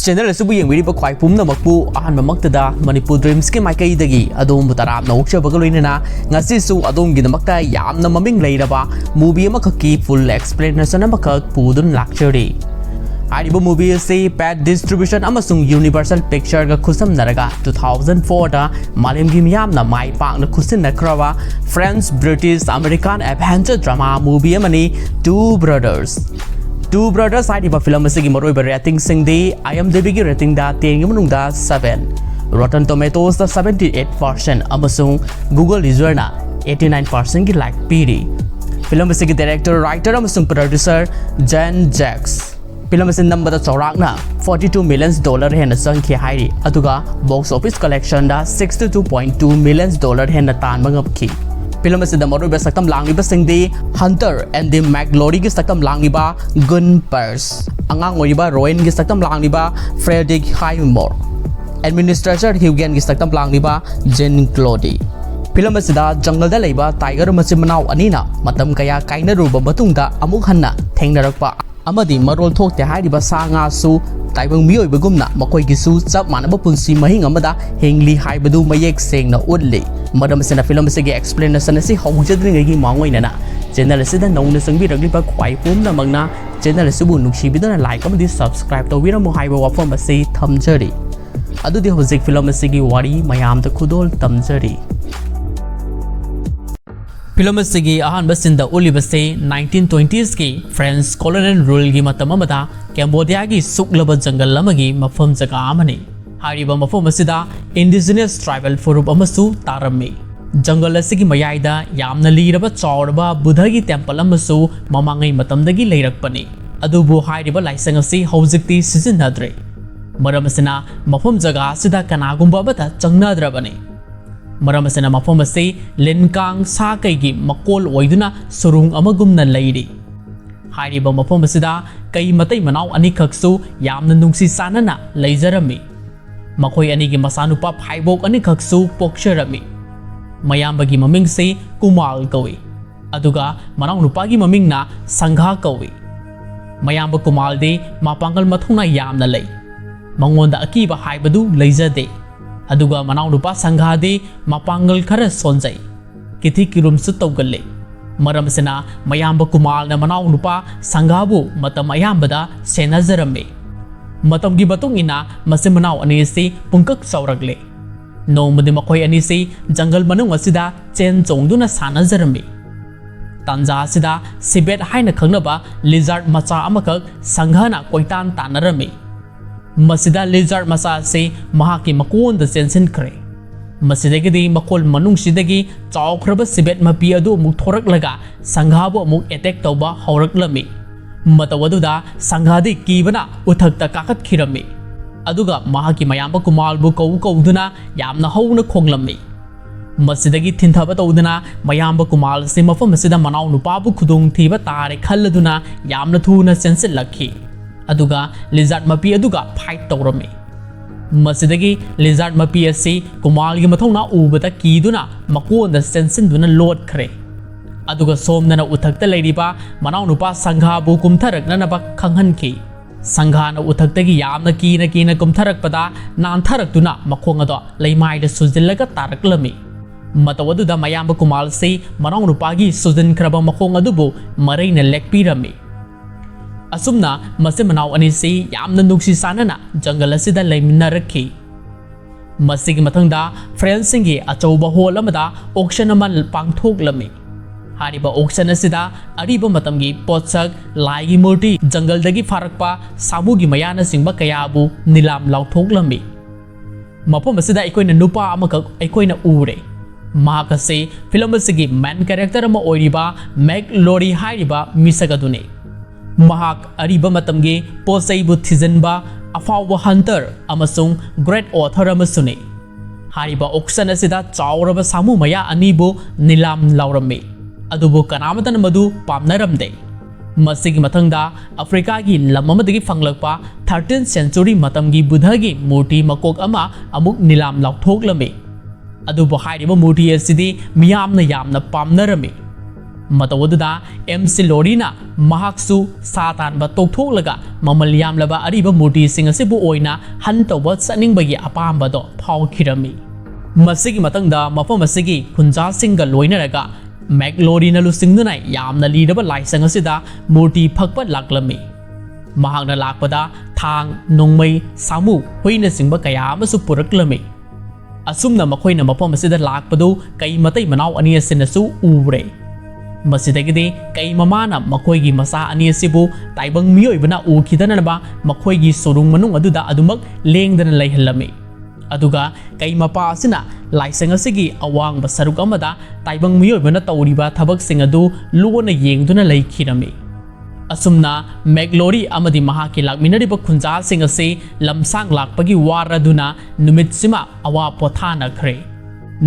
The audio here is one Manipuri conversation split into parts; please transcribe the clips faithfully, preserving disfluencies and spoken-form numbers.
ꯆꯦꯅꯦꯜ ꯑꯁꯤꯕꯨ ꯌꯦꯡꯕꯤꯔꯤꯕ ꯈ꯭ꯋꯥꯏ ꯄꯨꯝꯅꯃꯛꯄꯨ ꯑꯍꯥꯟꯕꯃꯛꯇꯗ ꯃꯅꯤꯄꯨꯔ ꯗ꯭ꯔꯤꯝꯁꯀꯤ ꯃꯥꯏꯀꯩꯗꯒꯤ ꯑꯗꯣꯝꯕꯨ ꯇꯔꯥꯝꯅ ꯑꯣꯛꯆꯕꯒ ꯂꯣꯏꯅꯅ ꯉꯁꯤꯁꯨ ꯑꯗꯣꯝꯒꯤꯗꯃꯛꯇ ꯌꯥꯝꯅ ꯃꯃꯤꯡ ꯂꯩꯔꯕ movie ꯑꯃꯈꯛꯀꯤ full explanation ꯑꯃꯈꯛ ꯄꯨꯗꯨꯅ ꯂꯥꯛꯆꯔꯤ꯫ ꯍꯥꯏꯔꯤꯕ movie ꯑꯁꯤ Pat Distribution ꯑꯃꯁꯨꯡ Universal Pictureꯒ ꯈꯨꯠꯁꯝꯅꯔꯒ two thousand fourꯗ ꯃꯥꯂꯦꯝꯒꯤ ꯃꯤꯌꯥꯝꯅ ꯃꯥꯏ ꯄꯥꯛꯅ ꯈꯨꯠꯁꯤꯟꯅꯈ꯭ꯔꯕ French British American adventure drama movie ꯑꯃꯅꯤ Two Brothers꯫ Two Brothers ꯍꯥꯏꯔꯤꯕ film ꯑꯁꯤꯒꯤ ꯃꯔꯨꯑꯣꯏꯕ ratingꯁꯤꯡꯗꯤ IMDbꯒꯤ ratingꯗ tenꯒꯤ ꯃꯅꯨꯡꯗ seven, Rotten Tomatoesꯇ seventy eight percent ꯑꯃꯁꯨꯡ Google userꯅ eighty nine percentꯒꯤ like ꯄꯤꯔꯤ꯫ Film ꯑꯁꯤꯒꯤ director, writer ꯑꯃꯁꯨꯡ producer Jean Jacques꯫ Film ꯑꯁꯤ ꯅꯝꯕꯗ ꯆꯥꯎꯔꯥꯛꯅ forty two million dollar ꯍꯦꯟꯅ ꯆꯪꯈꯤ ꯍꯥꯏꯔꯤ, ꯑꯗꯨꯒ box office collectionꯗ sixty two point two million dollar ꯍꯦꯟꯅ ꯇꯥꯟꯕ ꯉꯝꯈꯤ꯫ Film ꯑꯁꯤꯗ ꯃꯔꯨꯑꯣꯏꯕ ꯁꯛꯇꯝ ꯂꯥꯡꯂꯤꯕꯁꯤꯡꯗꯤ Hunter Andy McGloryꯒꯤ ꯁꯛꯇꯝ ꯂꯥꯡꯂꯤꯕ Gun Pearce, ꯑꯉꯥꯡ ꯑꯣꯏꯔꯤꯕ Rowanꯒꯤ ꯁꯛꯇꯝ ꯂꯥꯡꯂꯤꯕ Freddie Highmore, Administrator Hughesꯒꯤ ꯁꯛꯇꯝ ꯂꯥꯡꯂꯤꯕ Jean-Claude꯫ Film ꯑꯁꯤꯗ ꯖꯪꯒꯜꯗ ꯂꯩꯕ tiger ꯃꯆꯤꯟ ꯃꯅꯥꯎ ꯑꯅꯤꯅ ꯃꯇꯝ ꯀꯌꯥ ꯀꯥꯏꯅꯔꯨꯔꯕ ꯃꯇꯨꯡꯗ ꯑꯃꯨꯛ ꯍꯟꯅ ꯊꯦꯡꯅꯔꯛꯄ ꯑꯃꯗꯤ ꯃꯔꯣꯜ ꯊꯣꯛꯇꯦ ꯍꯥꯏꯔꯤꯕ ꯁꯥ ꯉꯥꯁꯨ ꯇꯥꯏꯕꯪ ꯃꯤꯑꯣꯏꯕꯒꯨꯝꯅ ꯃꯈꯣꯏꯒꯤꯁꯨ ꯆꯞ ꯃꯥꯟꯅꯕ ꯄꯨꯟꯁꯤ ꯃꯍꯤꯡ ꯑꯃꯗ ꯍꯤꯡꯂꯤ ꯍꯥꯏꯕꯗꯨ ꯃꯌꯦꯛ ꯁꯦꯡꯅ ꯎꯠꯂꯤ꯫ ꯃꯔꯝ ꯑꯁꯤꯅ film ꯑꯁꯤꯒꯤ explanation ꯑꯁꯤ ꯍꯧꯖꯗ꯭ꯔꯤꯉꯩꯒꯤ ꯃꯥꯡꯑꯣꯏꯅꯅ channel ꯑꯁꯤꯗ ꯅꯧꯅ ꯆꯪꯕꯤꯔꯛꯂꯤꯕ ꯈ꯭ꯋꯥꯏ ꯄꯨꯝꯅꯃꯛꯅ channel ꯑꯁꯤꯕꯨ ꯅꯨꯡꯁꯤꯕꯤꯗꯨꯅ like ꯑꯃꯗꯤ subscribe ꯇꯧꯕꯤꯔꯝꯃꯨ ꯍꯥꯏꯕ ꯋꯥꯐꯝ ꯑꯁꯤ ꯊꯝꯖꯔꯤ꯫ ꯑꯗꯨꯗꯤ ꯍꯧꯖꯤꯛ film ꯑꯁꯤꯒꯤ ꯋꯥꯔꯤ ꯃꯌꯥꯝꯗ ꯈꯨꯗꯣꯜ ꯇꯝꯖꯔꯤ꯫ Film ꯑꯁꯤꯒꯤ ꯑꯍꯥꯟꯕ sceneꯗ ꯎꯠꯂꯤꯕꯁꯤ nineteen twentiesꯀꯤ French colonial ruleꯒꯤ ꯃꯇꯝ ꯑꯃꯗ Cambodiaꯒꯤ ꯁꯨꯛꯂꯕ ꯖꯪꯒꯜ ꯑꯃꯒꯤ ꯃꯐꯝ ꯖꯒꯥ ꯑꯃꯅꯤ꯫ ꯍꯥꯏꯔꯤꯕ ꯃꯐꯝ ꯑꯁꯤꯗ indigenous tribal ꯐꯨꯔꯨꯞ ꯑꯃꯁꯨ ꯇꯥꯔꯝꯃꯤ꯫ ꯖꯪꯒꯜ ꯑꯁꯤꯒꯤ ꯃꯌꯥꯏꯗ ꯌꯥꯝꯅ ꯂꯤꯔꯕ ꯆꯥꯎꯔꯕ ꯕꯨꯙꯒꯤ temple ꯑꯃꯁꯨ ꯃꯃꯥꯡꯉꯩ ꯃꯇꯝꯗꯒꯤ ꯂꯩꯔꯛꯄꯅꯤ꯫ ꯑꯗꯨꯕꯨ ꯍꯥꯏꯔꯤꯕ ꯂꯥꯏꯁꯪ ꯑꯁꯤ ꯍꯧꯖꯤꯛꯇꯤ ꯁꯤꯖꯤꯟꯅꯗ꯭ꯔꯦ꯫ ꯃꯔꯝ ꯑꯁꯤꯅ ꯃꯐꯝ ꯖꯒꯥ ꯑꯁꯤꯗ ꯀꯅꯥꯒꯨꯝꯕ ꯑꯃꯠꯇ ꯆꯪꯅꯗ꯭ꯔꯕꯅꯤ꯫ ꯃꯔꯝ ꯑꯁꯤꯅ ꯃꯐꯝ ꯑꯁꯤ ꯂꯤꯟ ꯀꯥꯡ ꯁꯥ ꯀꯩꯒꯤ ꯃꯀꯣꯜ ꯑꯣꯏꯗꯨꯅ ꯁꯨꯔꯨꯡ ꯑꯃꯒꯨꯝꯅ ꯂꯩꯔꯤ꯫ ꯍꯥꯏꯔꯤꯕ ꯃꯐꯝ ꯑꯁꯤꯗ ꯀꯩ ꯃꯇꯩ ꯃꯅꯥꯎ ꯑꯅꯤꯈꯛꯁꯨ ꯌꯥꯝꯅ ꯅꯨꯡꯁꯤ ꯆꯥꯟꯅꯅ ꯂꯩꯖꯔꯝꯃꯤ꯫ ꯃꯈꯣꯏ ꯑꯅꯤꯒꯤ ꯃꯆꯥꯅꯨꯄꯥ ꯐꯥꯏꯕꯣꯛ ꯑꯅꯤꯈꯛꯁꯨ ꯄꯣꯛꯆꯔꯝꯃꯤ꯫ ꯃꯌꯥꯝꯕꯒꯤ ꯃꯃꯤꯡꯁꯤ ꯀꯨꯃꯥꯜ ꯀꯧꯏ, ꯑꯗꯨꯒ ꯃꯅꯥꯎꯅꯨꯄꯥꯒꯤ ꯃꯃꯤꯡꯅ ꯁꯪꯘꯥ ꯀꯧꯏ꯫ ꯃꯌꯥꯝꯕ ꯀꯨꯃꯥꯜꯗꯤ ꯃꯄꯥꯡꯒꯜ ꯃꯊꯧꯅꯥ ꯌꯥꯝꯅ ꯂꯩ꯫ ꯃꯉꯣꯟꯗ ꯑꯀꯤꯕ ꯍꯥꯏꯕꯗꯨ ꯂꯩꯖꯗꯦ꯫ ꯑꯗꯨꯒ ꯃꯅꯥꯎꯅꯨꯄꯥ ꯁꯪꯒꯥꯗꯤ ꯃꯄꯥꯡꯒꯜ ꯈꯔ ꯁꯣꯟꯖꯩ, ꯀꯤꯊꯤ ꯀꯤꯔꯨꯝꯁꯨ ꯇꯧꯒꯜꯂꯤ꯫ ꯃꯔꯝ ꯑꯁꯤꯅ ꯃꯌꯥꯝꯕ ꯀꯨꯃꯥꯜꯅ ꯃꯅꯥꯎꯅꯨꯄꯥ ꯁꯪꯒꯥꯕꯨ ꯃꯇꯝ ꯑꯌꯥꯝꯕꯗ ꯁꯦꯟꯅꯖꯔꯝꯃꯤ꯫ ꯃꯇꯝꯒꯤ ꯃꯇꯨꯡ ꯏꯟꯅ ꯃꯆꯤꯟ ꯃꯅꯥꯎ ꯑꯅꯤ ꯑꯁꯤ ꯄꯨꯡꯀꯛ ꯆꯥꯎꯔꯛꯂꯦ꯫ ꯅꯣꯡꯃꯗꯤ ꯃꯈꯣꯏ ꯑꯅꯤꯁꯤ ꯖꯪꯒꯜ ꯃꯅꯨꯡ ꯑꯁꯤꯗ ꯆꯦꯟ ꯆꯣꯡꯗꯨꯅ ꯁꯥꯟꯅꯖꯔꯝꯃꯤ꯫ ꯇꯥꯟꯖꯥ ꯑꯁꯤꯗ ꯁꯤꯕꯦꯠ ꯍꯥꯏꯅ ꯈꯪꯅꯕ ꯂꯤꯖꯥꯔꯗ ꯃꯆꯥ ꯑꯃꯈꯛ ꯁꯪꯒꯥꯅ ꯀꯣꯏꯇꯥꯟ ꯇꯥꯟꯅꯔꯝꯃꯤ꯫ ꯃꯁꯤꯗ ꯂꯤꯖꯥꯔꯗ ꯃꯆꯥ ꯑꯁꯤ ꯃꯍꯥꯛꯀꯤ ꯃꯀꯣꯟꯗ ꯆꯦꯟꯁꯤꯟꯈ꯭ꯔꯦ꯫ ꯃꯁꯤꯗꯒꯤꯗꯤ ꯃꯀꯣꯟ ꯃꯅꯨꯡꯁꯤꯗꯒꯤ ꯆꯥꯎꯈ꯭ꯔꯕ ꯁꯤꯕꯦꯠ ꯃꯄꯤ ꯑꯗꯨ ꯑꯃꯨꯛ ꯊꯣꯔꯛꯂꯒ ꯁꯪꯒꯥꯕꯨ ꯑꯃꯨꯛ ꯑꯦꯇꯦꯛ ꯇꯧꯕ ꯍꯧꯔꯛꯂꯝꯃꯤ꯫ ꯃꯇꯧ ꯑꯗꯨꯗ ꯁꯪꯒꯥꯗꯤ ꯀꯤꯕꯅ ꯎꯊꯛꯇ ꯀꯥꯈꯠꯈꯤꯔꯝꯃꯤ꯫ ꯑꯗꯨꯒ ꯃꯍꯥꯛꯀꯤ ꯃꯌꯥꯝꯕ ꯀꯨꯃꯥꯜꯕꯨ ꯀꯧ ꯀꯧꯗꯨꯅ ꯌꯥꯝꯅ ꯍꯧꯅ ꯈꯣꯡꯂꯝꯃꯤ꯫ ꯃꯁꯤꯗꯒꯤ ꯊꯤꯟꯊꯕ ꯇꯧꯗꯨꯅ ꯃꯌꯥꯝꯕ ꯀꯨꯃꯥꯜ ꯑꯁꯤ ꯃꯐꯝ ꯑꯁꯤꯗ ꯃꯅꯥꯎꯅꯨꯄꯥꯕꯨ ꯈꯨꯗꯣꯡꯊꯤꯕ ꯇꯥꯔꯦ ꯈꯜꯂꯗꯨꯅ ꯌꯥꯝꯅ ꯊꯨꯅ ꯆꯦꯟꯁꯤꯜꯂꯛꯈꯤ꯫ ꯑꯗꯨꯒ ꯂꯤꯖꯥꯔꯗ ꯃꯄꯤ ꯑꯗꯨꯒ ꯐꯥꯏꯠ ꯇꯧꯔꯝꯃꯤ꯫ ꯃꯁꯤꯗꯒꯤ ꯂꯤꯖꯥꯔꯗ ꯃꯄꯤ ꯑꯁꯤ ꯀꯨꯃꯥꯜꯒꯤ ꯃꯊꯧꯅꯥ ꯎꯕꯗ ꯀꯤꯗꯨꯅ ꯃꯀꯣꯟꯗ ꯆꯦꯟꯁꯤꯟꯗꯨꯅ ꯂꯣꯠꯈ꯭ꯔꯦ꯫ ꯑꯗꯨꯒ ꯁꯣꯝꯗꯅ ꯎꯊꯛꯇ ꯂꯩꯔꯤꯕ ꯃꯅꯥꯎꯅꯨꯄꯥ ꯁꯪꯒꯥꯕꯨ ꯀꯨꯝꯊꯔꯛꯅꯅꯕ ꯈꯪꯍꯟꯈꯤ꯫ ꯁꯪꯒꯥꯅ ꯎꯊꯛꯇꯒꯤ ꯌꯥꯝꯅ ꯀꯤꯅ ꯀꯤꯅ ꯀꯨꯝꯊꯔꯛꯄꯗ ꯅꯥꯟꯊꯔꯛꯇꯨꯅ ꯃꯈꯣꯡ ꯑꯗꯣ ꯂꯩꯃꯥꯏꯗ ꯁꯨꯖꯤꯜꯂꯒ ꯇꯥꯔꯛꯂꯝꯃꯤ꯫ ꯃꯇꯧ ꯑꯗꯨꯗ ꯃꯌꯥꯝꯕ ꯀꯨꯃꯥꯜꯁꯤ ꯃꯅꯥꯎꯅꯨꯄꯥꯒꯤ ꯁꯨꯖꯤꯟꯈ꯭ꯔꯕ ꯃꯈꯣꯡ ꯑꯗꯨꯕꯨ ꯃꯔꯩꯅ ꯂꯦꯛꯄꯤꯔꯝꯃꯤ꯫ ꯑꯁꯨꯝꯅ ꯃꯆꯤꯟ ꯃꯅꯥꯎ ꯑꯅꯤꯁꯤ ꯌꯥꯝꯅ ꯅꯨꯡꯁꯤ ꯆꯥꯟꯅꯅ ꯖꯪꯒꯜ ꯑꯁꯤꯗ ꯂꯩꯃꯤꯟꯅꯔꯛꯈꯤ꯫ ꯃꯁꯤꯒꯤ ꯃꯊꯪꯗ ꯐ꯭ꯔꯦꯟꯁꯁꯤꯡꯒꯤ ꯑꯆꯧꯕ ꯍꯣꯜ ꯑꯃꯗ ꯑꯣꯛꯁꯟ ꯑꯃ ꯄꯥꯡꯊꯣꯛꯂꯝꯃꯤ꯫ ꯍꯥꯏꯔꯤꯕ ꯑꯣꯛꯁꯟ ꯑꯁꯤꯗ ꯑꯔꯤꯕ ꯃꯇꯝꯒꯤ ꯄꯣꯠꯁꯛ, ꯂꯥꯏꯒꯤ ꯃꯨꯔꯇꯤ, ꯖꯪꯒꯜꯗꯒꯤ ꯐꯥꯔꯛꯄ ꯁꯥꯃꯨꯒꯤ ꯃꯌꯥꯅꯆꯤꯡꯕ ꯀꯌꯥꯕꯨ ꯅꯤꯂꯥꯝ ꯂꯥꯎꯊꯣꯛꯂꯝꯃꯤ꯫ ꯃꯐꯝ ꯑꯁꯤꯗ ꯑꯩꯈꯣꯏꯅ ꯅꯨꯄꯥ ꯑꯃꯈꯛ ꯑꯩꯈꯣꯏꯅ ꯎꯔꯦ꯫ ꯃꯍꯥꯛ ꯑꯁꯤ ꯐꯤꯂꯝ ꯑꯁꯤꯒꯤ ꯃꯦꯟ ꯀꯦꯔꯦꯛꯇꯔ ꯑꯃ ꯑꯣꯏꯔꯤꯕ ꯃꯦꯛ ꯂꯣꯔꯤ ꯍꯥꯏꯔꯤꯕ ꯃꯤꯁꯛ ꯑꯗꯨꯅꯤ꯫ ꯃꯍꯥꯛ ꯑꯔꯤꯕ ꯃꯇꯝꯒꯤ ꯄꯣꯠ ꯆꯩꯕꯨ ꯊꯤꯖꯤꯟꯕ ꯑꯐꯥꯎꯕ ꯍꯟꯇꯔ ꯑꯃꯁꯨꯡ ꯒ꯭ꯔꯦꯠ ꯑꯣꯊꯔ ꯑꯃꯁꯨꯅꯤ꯫ ꯍꯥꯏꯔꯤꯕ ꯑꯣꯛꯁꯟ ꯑꯁꯤꯗ ꯆꯥꯎꯔꯕ ꯁꯥꯃꯨ ꯃꯌꯥ ꯑꯅꯤꯕꯨ ꯅꯤꯂꯥꯝ ꯂꯥꯎꯔꯝꯃꯤ, ꯑꯗꯨꯕꯨ ꯀꯅꯥꯃꯠꯇꯅ ꯃꯗꯨ ꯄꯥꯝꯅꯔꯝꯗꯦ꯫ ꯃꯁꯤꯒꯤ ꯃꯊꯪꯗ ꯑꯐ꯭ꯔꯤꯀꯥꯒꯤ ꯂꯝ ꯑꯃꯗꯒꯤ ꯐꯪꯂꯛꯄ ꯊꯥꯔꯇꯤꯟ ꯁꯦꯟꯆꯨꯔꯤ ꯃꯇꯝꯒꯤ ꯕꯨꯙꯒꯤ ꯃꯨꯔꯇꯤ ꯃꯀꯣꯛ ꯑꯃ ꯑꯃꯨꯛ ꯅꯤꯂꯥꯝ ꯂꯥꯎꯊꯣꯛꯂꯝꯃꯤ꯫ ꯑꯗꯨꯕꯨ ꯍꯥꯏꯔꯤꯕ ꯃꯨꯔꯇꯤ ꯑꯁꯤꯗꯤ ꯃꯤꯌꯥꯝꯅ ꯌꯥꯝꯅ ꯄꯥꯝꯅꯔꯝꯃꯤ꯫ ꯃꯇꯧ ꯑꯗꯨꯗ ꯑꯦꯝ ꯁꯤ ꯂꯣꯔꯤꯅ ꯃꯍꯥꯛꯁꯨ ꯁꯥ ꯇꯥꯟꯕ ꯇꯣꯛꯊꯣꯛꯂꯒ ꯃꯃꯜ ꯌꯥꯝꯂꯕ ꯑꯔꯤꯕ ꯃꯨꯔꯇꯤꯁꯤꯡ ꯑꯁꯤꯕꯨ ꯑꯣꯏꯅ ꯍꯟ ꯇꯧꯕ ꯆꯠꯅꯤꯡꯕꯒꯤ ꯑꯄꯥꯝꯕꯗꯣ ꯐꯥꯎꯈꯤꯔꯝꯃꯤ꯫ ꯃꯁꯤꯒꯤ ꯃꯊꯪꯗ ꯃꯐꯝ ꯑꯁꯤꯒꯤ ꯈꯨꯟꯖꯥꯁꯤꯡꯒ ꯂꯣꯏꯅꯔꯒ ꯃꯦꯛꯂꯣꯔꯤꯅ ꯂꯨꯆꯤꯡꯗꯨꯅ ꯌꯥꯝꯅ ꯂꯤꯔꯕ ꯂꯥꯏꯁꯪ ꯑꯁꯤꯗ ꯃꯨꯔꯇꯤ ꯐꯛꯄ ꯂꯥꯛꯂꯝꯃꯤ꯫ ꯃꯍꯥꯛꯅ ꯂꯥꯛꯄꯗ ꯊꯥꯡ, ꯅꯣꯡꯃꯩ, ꯁꯥꯃꯨ, ꯍꯨꯏꯅꯆꯤꯡꯕ ꯀꯌꯥ ꯑꯃꯁꯨ ꯄꯨꯔꯛꯂꯝꯃꯤ꯫ ꯑꯁꯨꯝꯅ ꯃꯈꯣꯏꯅ ꯃꯐꯝ ꯑꯁꯤꯗ ꯂꯥꯛꯄꯗꯨ ꯀꯩ ꯃꯇꯩ ꯃꯅꯥꯎ ꯑꯅꯤ ꯑꯁꯤꯅꯁꯨ ꯎꯔꯦ꯫ ꯃꯁꯤꯗꯒꯤꯗꯤ ꯀꯩ ꯃꯃꯥꯅ ꯃꯈꯣꯏꯒꯤ ꯃꯆꯥ ꯑꯅꯤ ꯑꯁꯤꯕꯨ ꯇꯥꯏꯕꯪ ꯃꯤꯑꯣꯏꯕꯅ ꯎꯈꯤꯗꯅꯕ ꯃꯈꯣꯏꯒꯤ ꯁꯨꯔꯨꯡ ꯃꯅꯨꯡ ꯑꯗꯨꯗ ꯑꯗꯨꯃꯛ ꯂꯦꯡꯗꯅ ꯂꯩꯍꯜꯂꯝꯃꯤ꯫ ꯑꯗꯨꯒ ꯀꯩ ꯃꯄꯥ ꯑꯁꯤꯅ ꯂꯥꯏꯁꯪ ꯑꯁꯤꯒꯤ ꯑꯋꯥꯡꯕ ꯁꯔꯨꯛ ꯑꯃꯗ ꯇꯥꯏꯕꯪ ꯃꯤꯑꯣꯏꯕꯅ ꯇꯧꯔꯤꯕ ꯊꯕꯛꯁꯤꯡ ꯑꯗꯨ ꯂꯨꯅ ꯌꯦꯡꯗꯨꯅ ꯂꯩꯈꯤꯔꯝꯃꯤ꯫ ꯑꯁꯨꯝꯅ ꯃꯦꯛꯂꯣꯔꯤ ꯑꯃꯗꯤ ꯃꯍꯥꯛꯀꯤ ꯂꯥꯛꯃꯤꯟꯅꯔꯤꯕ ꯈꯨꯟꯖꯥꯁꯤꯡ ꯑꯁꯤ ꯂꯝꯁꯥꯡ ꯂꯥꯛꯄꯒꯤ ꯋꯥꯔꯗꯨꯅ ꯅꯨꯃꯤꯠꯁꯤꯃ ꯑꯋꯥ ꯄꯣꯊꯥꯅꯈ꯭ꯔꯦ꯫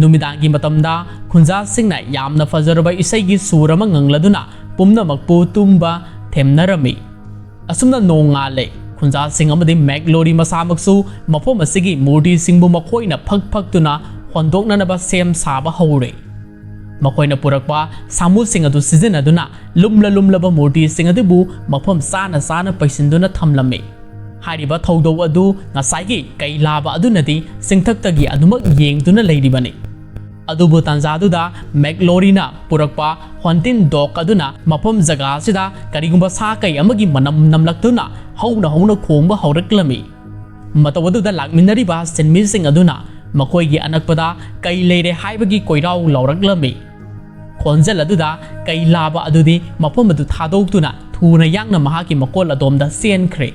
ꯅꯨꯃꯤꯗꯥꯡꯒꯤ ꯃꯇꯝꯗ ꯈꯨꯟꯖꯥꯁꯤꯡꯅ ꯌꯥꯝꯅ ꯐꯖꯔꯕ ꯏꯁꯩꯒꯤ ꯁꯨꯔ ꯑꯃ ꯉꯪꯂꯗꯨꯅ ꯄꯨꯝꯅꯃꯛꯄꯨ ꯇꯨꯝꯕ ꯊꯦꯝꯅꯔꯝꯃꯤ꯫ ꯑꯁꯨꯝꯅ ꯅꯣꯡꯉꯥꯜꯂꯦ꯫ ꯈꯨꯟꯖꯥꯁꯤꯡ ꯑꯃꯗꯤ ꯃꯦꯛꯂꯣꯔꯤ ꯃꯁꯥꯃꯛꯁꯨ ꯃꯐꯝ ꯑꯁꯤꯒꯤ ꯃꯨꯔꯇꯤꯁꯤꯡꯕꯨ ꯃꯈꯣꯏꯅ ꯐꯛ ꯐꯛꯇꯨꯅ ꯍꯣꯟꯗꯣꯛꯅꯅꯕ ꯁꯦꯝ ꯁꯥꯕ ꯍꯧꯔꯦ꯫ ꯃꯈꯣꯏꯅ ꯄꯨꯔꯛꯄ ꯁꯥꯃꯨꯁꯤꯡ ꯑꯗꯨ ꯁꯤꯖꯤꯟꯅꯗꯨꯅ ꯂꯨꯝꯂ ꯂꯨꯝꯂꯕ ꯃꯨꯔꯇꯤꯁꯤꯡ ꯑꯗꯨꯕꯨ ꯃꯐꯝ ꯆꯥꯅ ꯆꯥꯅ ꯄꯩꯁꯤꯟꯗꯨꯅ ꯊꯝꯂꯝꯃꯤ꯫ ꯍꯥꯏꯔꯤꯕ ꯊꯧꯗꯧ ꯑꯗꯨ ꯉꯁꯥꯏꯒꯤ ꯀꯩ ꯂꯥꯕ ꯑꯗꯨꯅꯗꯤ ꯆꯤꯡꯊꯛꯇꯒꯤ ꯑꯗꯨꯃꯛ ꯌꯦꯡꯗꯨꯅ ꯂꯩꯔꯤꯕꯅꯤ꯫ ꯑꯗꯨꯕꯨ ꯇꯥꯟꯖꯥꯗꯨꯗ ꯃꯦꯛꯂꯣꯔꯤꯅ ꯄꯨꯔꯛꯄ ꯍꯣꯟꯇꯤꯟ ꯗꯣꯛ ꯑꯗꯨꯅ ꯃꯐꯝ ꯖꯒꯥ ꯑꯁꯤꯗ ꯀꯔꯤꯒꯨꯝꯕ ꯁꯥ ꯀꯩ ꯑꯃꯒꯤ ꯃꯅꯝ ꯅꯝꯂꯛꯇꯨꯅ ꯍꯧꯅ ꯍꯧꯅ ꯈꯣꯡꯕ ꯍꯧꯔꯛꯂꯝꯃꯤ꯫ ꯃꯇꯧ ꯑꯗꯨꯗ ꯂꯥꯛꯃꯤꯟꯅꯔꯤꯕ ꯁꯤꯟꯃꯤꯁꯤꯡ ꯑꯗꯨꯅ ꯃꯈꯣꯏꯒꯤ ꯑꯅꯛꯄꯗ ꯀꯩ ꯂꯩꯔꯦ ꯍꯥꯏꯕꯒꯤ ꯀꯣꯏꯔꯥꯎ ꯂꯥꯎꯔꯛꯂꯝꯃꯤ꯫ ꯈꯣꯟꯖꯦꯜ ꯑꯗꯨꯗ ꯀꯩ ꯂꯥꯕ ꯑꯗꯨꯗꯤ ꯃꯐꯝ ꯑꯗꯨ ꯊꯥꯗꯣꯛꯇꯨꯅ ꯊꯨꯅ ꯌꯥꯡꯅ ꯃꯍꯥꯛꯀꯤ ꯃꯀꯣꯜ ꯑꯗꯣꯝꯗ ꯆꯦꯟꯈ꯭ꯔꯦ꯫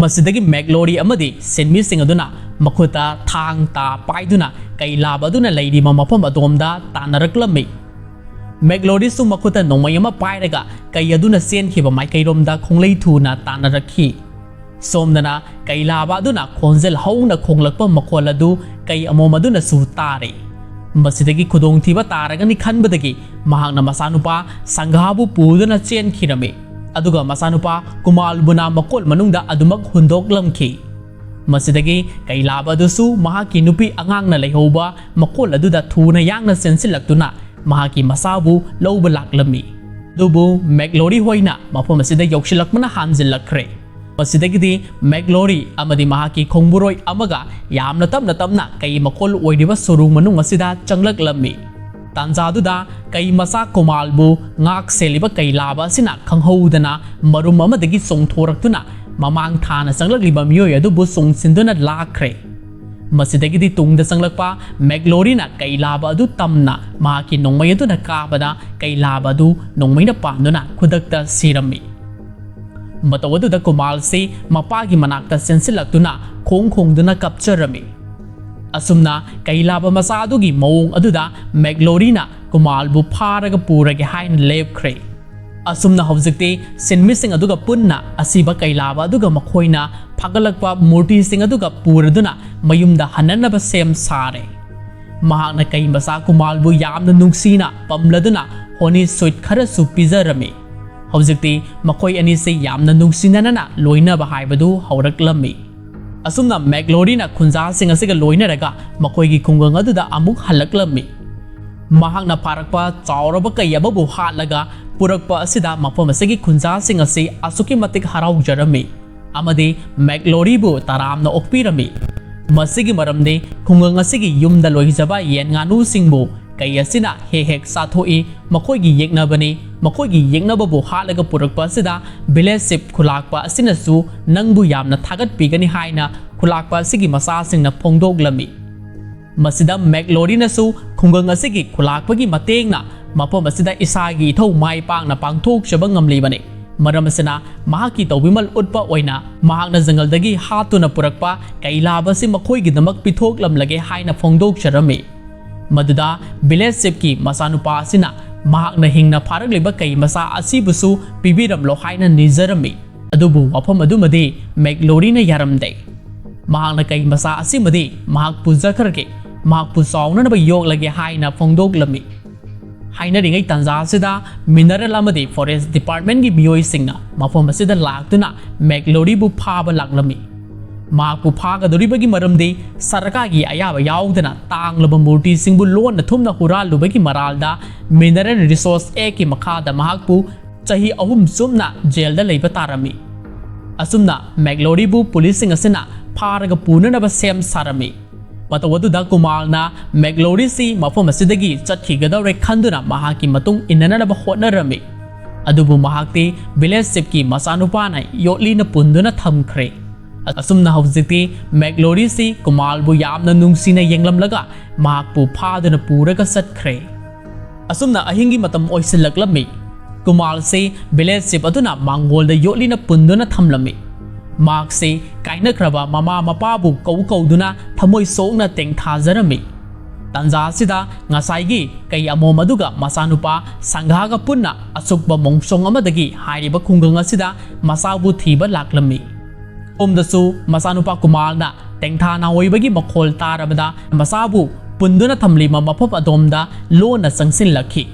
ꯃꯁꯤꯗꯒꯤ ꯃꯦꯛꯂꯣꯔꯤ ꯑꯃꯗꯤ ꯁꯤꯟꯃꯤꯁꯤꯡ ꯑꯗꯨꯅ ꯃꯈꯨꯠꯇ ꯊꯥꯡ ꯇꯥ ꯄꯥꯏꯗꯨꯅ ꯀꯩ ꯂꯥꯕ ꯑꯗꯨꯅ ꯂꯩꯔꯤꯕ ꯃꯐꯝ ꯑꯗꯣꯝꯗ ꯇꯥꯟꯅꯔꯛꯂꯝꯃꯤ꯫ ꯃꯦꯛꯂꯣꯔꯤꯁꯨ ꯃꯈꯨꯠꯇ ꯅꯣꯡꯃꯩ ꯑꯃ ꯄꯥꯏꯔꯒ ꯀꯩ ꯑꯗꯨꯅ ꯆꯦꯟꯈꯤꯕ ꯃꯥꯏꯀꯩꯔꯣꯝꯗ ꯈꯣꯡꯂꯩ ꯊꯨꯅ ꯇꯥꯟꯅꯔꯛꯈꯤ꯫ ꯁꯣꯝꯗꯅ ꯀꯩ ꯂꯥꯕ ꯑꯗꯨꯅ ꯈꯣꯟꯖꯦꯜ ꯍꯧꯅ ꯈꯣꯡꯂꯛꯄ ꯃꯈꯣꯜ ꯑꯗꯨ ꯀꯩ ꯑꯃꯣꯝ ꯑꯗꯨꯅꯁꯨ ꯇꯥꯔꯦ꯫ ꯃꯁꯤꯗꯒꯤ ꯈꯨꯗꯣꯡꯊꯤꯕ ꯇꯥꯔꯒꯅꯤ ꯈꯟꯕꯗꯒꯤ ꯃꯍꯥꯛꯅ ꯃꯆꯥꯅꯨꯄꯥ ꯁꯪꯒꯥꯕꯨ ꯄꯨꯗꯨꯅ ꯆꯦꯟꯈꯤꯔꯝꯃꯤ꯫ ꯑꯗꯨꯒ ꯃꯆꯥꯅꯨꯄꯥ ꯀꯨꯃꯥꯜꯕꯨꯅ ꯃꯀꯣꯜ ꯃꯅꯨꯡꯗ ꯑꯗꯨꯃꯛ ꯍꯨꯟꯗꯣꯛꯂꯝꯈꯤ꯫ ꯃꯁꯤꯗꯒꯤ ꯀꯩ ꯂꯥꯕ ꯑꯗꯨꯁꯨ ꯃꯍꯥꯛꯀꯤ ꯅꯨꯄꯤ ꯑꯉꯥꯡꯅ ꯂꯩꯍꯧꯕ ꯃꯀꯣꯜ ꯑꯗꯨꯗ ꯊꯨꯅ ꯌꯥꯡꯅ ꯆꯦꯟꯁꯤꯜꯂꯛꯇꯨꯅ ꯃꯍꯥꯛꯀꯤ ꯃꯆꯥꯕꯨ ꯂꯧꯕ ꯂꯥꯛꯂꯝꯃꯤ꯫ ꯑꯗꯨꯕꯨ ꯃꯦꯛꯂꯣꯔꯤ ꯍꯣꯏꯅ ꯃꯐꯝ ꯑꯁꯤꯗ ꯌꯧꯁꯤꯜꯂꯛꯄꯅ ꯍꯥꯟꯖꯤꯜꯂꯛꯈ꯭ꯔꯦ꯫ ꯃꯁꯤꯗꯒꯤꯗꯤ ꯃꯦꯛꯂꯣꯔꯤ ꯑꯃꯗꯤ ꯃꯍꯥꯛꯀꯤ ꯈꯣꯡꯕꯨꯔꯣꯏ ꯑꯃꯒ ꯌꯥꯝꯅ ꯇꯞꯅ ꯇꯞꯅ ꯀꯩ ꯃꯈꯣꯜ ꯑꯣꯏꯔꯤꯕ ꯁꯨꯔꯨꯡ ꯃꯅꯨꯡ ꯑꯁꯤꯗ ꯆꯪꯂꯛꯂꯝꯃꯤ꯫ ꯇꯥꯟꯖꯥꯗꯨꯗ ꯀꯩ ꯃꯆꯥ ꯀꯨꯃꯥꯜꯕꯨ ꯉꯥꯛ ꯁꯦꯜꯂꯤꯕ ꯀꯩ ꯂꯥꯕ ꯑꯁꯤꯅ ꯈꯪꯍꯧꯗꯅ ꯃꯔꯨꯝ ꯑꯃꯗꯒꯤ ꯆꯣꯡꯊꯣꯔꯛꯇꯨꯅ ꯃꯃꯥꯡ ꯊꯥꯅ ꯆꯪꯂꯛꯂꯤꯕ ꯃꯤꯑꯣꯏ ꯑꯗꯨꯕꯨ ꯆꯣꯡꯁꯤꯟꯗꯨꯅ ꯂꯥꯛꯈ꯭ꯔꯦ꯫ ꯃꯁꯤꯗꯒꯤꯗꯤ ꯇꯨꯡꯗ ꯆꯪꯂꯛꯄ ꯃꯦꯛꯂꯣꯔꯤꯅ ꯀꯩ ꯂꯥꯕ ꯑꯗꯨ ꯇꯝꯅ ꯃꯍꯥꯛꯀꯤ ꯅꯣꯡꯃꯩ ꯑꯗꯨꯅ ꯀꯥꯕꯗ ꯀꯩ ꯂꯥꯕ ꯑꯗꯨ ꯅꯣꯡꯃꯩꯅ ꯄꯥꯟꯗꯨꯅ ꯈꯨꯗꯛꯇ ꯁꯤꯔꯝꯃꯤ꯫ ꯃꯇꯧ ꯑꯗꯨꯗ ꯀꯨꯃꯥꯜꯁꯤ ꯃꯄꯥꯒꯤ ꯃꯅꯥꯛꯇ ꯆꯦꯟꯁꯤꯜꯂꯛꯇꯨꯅ ꯈꯣꯡ ꯈꯣꯡꯗꯨꯅ ꯀꯞꯆꯔꯝꯃꯤ꯫ ꯑꯁꯨꯝꯅ ꯀꯩ ꯂꯥꯕ ꯃꯆꯥ ꯑꯗꯨꯒꯤ ꯃꯑꯣꯡ ꯑꯗꯨꯗ ꯃꯦꯛꯂꯣꯔꯤꯅ ꯀꯨꯃꯥꯜꯕꯨ ꯐꯥꯔꯒ ꯄꯨꯔꯒꯦ ꯍꯥꯏꯅ ꯂꯦꯞꯈ꯭ꯔꯦ꯫ ꯑꯁꯨꯝꯅ ꯍꯧꯖꯤꯛꯇꯤ ꯁꯤꯟꯃꯤꯁꯤꯡ ꯑꯗꯨꯒ ꯄꯨꯟꯅ ꯑꯁꯤꯕ ꯀꯩ ꯂꯥꯕ ꯑꯗꯨꯒ ꯃꯈꯣꯏꯅ ꯐꯒꯠꯂꯛꯄ ꯃꯨꯔꯇꯤꯁꯤꯡ ꯑꯗꯨꯒ ꯄꯨꯔꯗꯨꯅ ꯃꯌꯨꯝꯗ ꯍꯟꯅꯅꯕ ꯁꯦꯝ ꯁꯥꯔꯦ꯫ ꯃꯍꯥꯛꯅ ꯀꯩ ꯃꯆꯥ ꯀꯨꯃꯥꯜꯕꯨ ꯌꯥꯝꯅ ꯅꯨꯡꯁꯤꯅ ꯄꯝꯂꯗꯨꯅ ꯍꯣꯅꯤ ꯁ꯭ꯋꯤꯠ ꯈꯔꯁꯨ ꯄꯤꯖꯔꯝꯃꯤ꯫ ꯍꯧꯖꯤꯛꯇꯤ ꯃꯈꯣꯏ ꯑꯅꯤꯁꯤ ꯌꯥꯝꯅ ꯅꯨꯡꯁꯤꯅꯅ ꯂꯣꯏꯅꯕ ꯍꯥꯏꯕꯗꯨ ꯍꯧꯔꯛꯂꯝꯃꯤ꯫ ꯑꯁꯨꯝꯅ ꯃꯦꯛꯂꯣꯔꯤꯅ ꯈꯨꯟꯖꯥꯁꯤꯡ ꯑꯁꯤꯒ ꯂꯣꯏꯅꯔꯒ ꯃꯈꯣꯏꯒꯤ ꯈꯨꯡꯒꯪ ꯑꯗꯨꯗ ꯑꯃꯨꯛ ꯍꯜꯂꯛꯂꯝꯃꯤ꯫ ꯃꯍꯥꯛꯅ ꯐꯥꯔꯛꯄ ꯆꯥꯎꯔꯕ ꯀꯩ ꯑꯃꯕꯨ ꯍꯥꯠꯂꯒ ꯄꯨꯔꯛꯄ ꯑꯁꯤꯗ ꯃꯐꯝ ꯑꯁꯤꯒꯤ ꯈꯨꯟꯖꯥꯁꯤꯡ ꯑꯁꯤ ꯑꯁꯨꯛꯀꯤ ꯃꯇꯤꯛ ꯍꯔꯥꯎꯖꯔꯝꯃꯤ ꯑꯃꯗꯤ ꯃꯦꯛꯂꯣꯔꯤꯕꯨ ꯇꯔꯥꯝꯅ ꯑꯣꯛꯄꯤꯔꯝꯃꯤ꯫ ꯃꯁꯤꯒꯤ ꯃꯔꯝꯗꯤ ꯈꯨꯡꯒꯪ ꯑꯁꯤꯒꯤ ꯌꯨꯝꯗ ꯂꯣꯏꯖꯕ ꯌꯦꯟ ꯉꯥꯅꯨꯁꯤꯡꯕꯨ ꯀꯩ ꯑꯁꯤꯅ ꯍꯦꯛ ꯍꯦꯛ ꯆꯥꯊꯣꯛꯏ꯫ ꯃꯈꯣꯏꯒꯤ ꯌꯦꯛꯅꯕꯅꯤ꯫ ꯃꯈꯣꯏꯒꯤ ꯌꯦꯛꯅꯕꯕꯨ ꯍꯥꯠꯂꯒ ꯄꯨꯔꯛꯄ ꯑꯁꯤꯗ ꯚꯤꯂꯦꯖ ꯆꯤꯐ ꯈꯨꯂꯥꯛꯄ ꯑꯁꯤꯅꯁꯨ ꯅꯪꯕꯨ ꯌꯥꯝꯅ ꯊꯥꯒꯠꯄꯤꯒꯅꯤ ꯍꯥꯏꯅ ꯈꯨꯂꯥꯛꯄ ꯑꯁꯤꯒꯤ ꯃꯆꯥꯁꯤꯡꯅ ꯐꯣꯡꯗꯣꯛꯂꯝꯃꯤ꯫ ꯃꯁꯤꯗ ꯃꯦꯛꯂꯣꯔꯤꯅꯁꯨ ꯈꯨꯡꯒꯪ ꯑꯁꯤꯒꯤ ꯈꯨꯂꯥꯛꯄꯒꯤ ꯃꯇꯦꯡꯅ ꯃꯐꯝ ꯑꯁꯤꯗ ꯏꯁꯥꯒꯤ ꯏꯊꯧ ꯃꯥꯏ ꯄꯥꯛꯅ ꯄꯥꯡꯊꯣꯛꯆꯕ ꯉꯝꯂꯤꯕꯅꯤ꯫ ꯃꯔꯝ ꯑꯁꯤꯅ ꯃꯍꯥꯛꯀꯤ ꯇꯧꯕꯤꯃꯜ ꯎꯠꯄ ꯑꯣꯏꯅ ꯃꯍꯥꯛꯅ ꯖꯪꯒꯜꯗꯒꯤ ꯍꯥꯠꯇꯨꯅ ꯄꯨꯔꯛꯄ ꯀꯩ ꯂꯥꯕ ꯑꯁꯤ ꯃꯈꯣꯏꯒꯤꯗꯃꯛ ꯄꯤꯊꯣꯛꯂꯝꯂꯒꯦ ꯍꯥꯏꯅ ꯐꯣꯡꯗꯣꯛꯆꯔꯝꯃꯤ꯫ ꯃꯗꯨꯗ ꯚꯤꯂꯦꯖ ꯆꯤꯐꯀꯤ ꯃꯆꯥꯅꯨꯄꯥ ꯑꯁꯤꯅ ꯃꯍꯥꯛꯅ ꯍꯤꯡꯅ ꯐꯥꯔꯛꯂꯤꯕ ꯀꯩ ꯃꯆꯥ ꯑꯁꯤꯕꯨꯁꯨ ꯄꯤꯕꯤꯔꯝꯂꯣ ꯍꯥꯏꯅ ꯅꯤꯖꯔꯝꯃꯤ꯫ ꯑꯗꯨꯕꯨ ꯋꯥꯐꯝ ꯑꯗꯨꯃꯗꯤ ꯃꯦꯛꯂꯣꯔꯤꯅ ꯌꯥꯔꯝꯗꯦ꯫ ꯃꯍꯥꯛꯅ ꯀꯩ ꯃꯆꯥ ꯑꯁꯤꯃꯗꯤ ꯃꯍꯥꯛ ꯄꯨꯖꯈ꯭ꯔꯒꯦ, ꯃꯍꯥꯛꯄꯨ ꯆꯥꯎꯅꯅꯕ ꯌꯣꯛꯂꯒꯦ ꯍꯥꯏꯅ ꯐꯣꯡꯗꯣꯛꯂꯝꯃꯤ꯫ ꯍꯥꯏꯅꯔꯤꯉꯩ ꯇꯥꯟꯖꯥ ꯑꯁꯤꯗ ꯃꯤꯅꯔꯦꯜ ꯑꯃꯗꯤ ꯐꯣꯔꯦꯁ ꯗꯤꯄꯥꯔꯠꯃꯦꯟꯒꯤ ꯃꯤꯑꯣꯏꯁꯤꯡꯅ ꯃꯐꯝ ꯑꯁꯤꯗ ꯂꯥꯛꯇꯨꯅ ꯃꯦꯛꯂꯣꯔꯤꯕꯨ ꯐꯥꯕ ꯂꯥꯛꯂꯝꯃꯤ꯫ ꯃꯍꯥꯛꯄꯨ ꯐꯥꯒꯗꯧꯔꯤꯕꯒꯤ ꯃꯔꯝꯗꯤ ꯁꯔꯀꯥꯔꯒꯤ ꯑꯌꯥꯕ ꯌꯥꯎꯗꯅ ꯇꯥꯡꯂꯕ ꯃꯨꯔꯇꯤꯁꯤꯡꯕꯨ ꯂꯣꯟꯅ ꯊꯨꯝꯅ ꯍꯨꯔꯥꯜꯂꯨꯕꯒꯤ ꯃꯔꯥꯜꯗ Mineral Resource Actꯀꯤ ꯃꯈꯥꯗ ꯃꯍꯥꯛꯄꯨ ꯆꯍꯤ ꯑꯍꯨꯝ ꯆꯨꯞꯅ ꯖꯦꯜꯗ ꯂꯩꯕ ꯇꯥꯔꯝꯃꯤ꯫ ꯑꯁꯨꯝꯅ ꯃꯦꯒꯂꯣꯔꯤꯕꯨ ꯄꯨꯂꯤꯁꯁꯤꯡ ꯑꯁꯤꯅ ꯐꯥꯔꯒ ꯄꯨꯅꯅꯕ ꯁꯦꯝ ꯁꯥꯔꯝꯃꯤ꯫ ꯃꯇꯧ ꯑꯗꯨꯗ ꯀꯨꯃꯥꯜꯅ ꯃꯦꯒꯂꯣꯔꯤꯁꯤ ꯃꯐꯝ ꯑꯁꯤꯗꯒꯤ ꯆꯠꯈꯤꯒꯗꯧꯔꯦ ꯈꯟꯗꯨꯅ ꯃꯍꯥꯛꯀꯤ ꯃꯇꯨꯡ ꯏꯟꯅꯅꯕ ꯍꯣꯠꯅꯔꯝꯃꯤ꯫ ꯑꯗꯨꯕꯨ ꯃꯍꯥꯛꯇꯤ village chiefꯀꯤ ꯃꯆꯥꯅꯨꯄꯥꯅ ꯌꯣꯠꯂꯤꯅ ꯄꯨꯟꯗꯨꯅ ꯊꯝꯈ꯭ꯔꯦ꯫ ꯑꯁꯨꯝꯅ ꯍꯧꯖꯤꯛꯇꯤ ꯃꯦꯒꯂꯣꯔꯤꯁꯤ ꯀꯨꯃꯥꯜꯕꯨ ꯌꯥꯝꯅ ꯅꯨꯡꯁꯤꯅ ꯌꯦꯡꯂꯝꯂꯒ ꯃꯍꯥꯛꯄꯨ ꯐꯥꯗꯨꯅ ꯄꯨꯔꯒ ꯆꯠꯈ꯭ꯔꯦ꯫ ꯑꯁꯨꯝꯅ ꯑꯍꯤꯡꯒꯤ ꯃꯇꯝ ꯑꯣꯏꯁꯤꯜꯂꯛꯂꯝꯃꯤ꯫ ꯀꯨꯃꯥꯜꯁꯤ village chief ꯑꯗꯨꯅ ꯃꯥꯡꯒꯣꯜꯗ ꯌꯣꯠꯂꯤꯅ ꯄꯨꯟꯗꯨꯅ ꯊꯝꯂꯝꯃꯤ꯫ ꯃꯍꯥꯛꯁꯤ ꯀꯥꯏꯅꯈ꯭ꯔꯕ ꯃꯃꯥ ꯃꯄꯥꯕꯨ ꯀꯧ ꯀꯧꯗꯨꯅ ꯊꯃꯣꯏ ꯁꯣꯛꯅ ꯇꯦꯡꯊꯥꯖꯔꯝꯃꯤ꯫ ꯇꯥꯟꯖꯥ ꯑꯁꯤꯗ ꯉꯁꯥꯏꯒꯤ ꯀꯩ ꯑꯃꯣꯝ ꯑꯗꯨꯒ ꯃꯆꯥꯅꯨꯄꯥ ꯁꯪꯒꯥꯒ ꯄꯨꯟꯅ ꯑꯁꯨꯛꯄ ꯃꯣꯡꯁꯣꯡ ꯑꯃꯗꯒꯤ ꯍꯥꯏꯔꯤꯕ ꯈꯨꯡꯒꯪ ꯑꯁꯤꯗ ꯃꯆꯥꯕꯨ ꯊꯤꯕ ꯂꯥꯛꯂꯝꯃꯤ꯫ ꯁꯣꯝꯗꯁꯨ ꯃꯆꯥꯅꯨꯄꯥ ꯀꯨꯃꯥꯜꯅ ꯇꯦꯡꯊꯥ ꯅꯥꯑꯣꯏꯕꯒꯤ ꯃꯈꯣꯜ ꯇꯥꯔꯕꯗ ꯃꯆꯥꯕꯨ ꯄꯨꯟꯗꯨꯅ ꯊꯝꯂꯤꯕ ꯃꯐꯝ ꯑꯗꯣꯝꯗ ꯂꯣꯟꯅ ꯆꯪꯁꯤꯜꯂꯛꯈꯤ꯫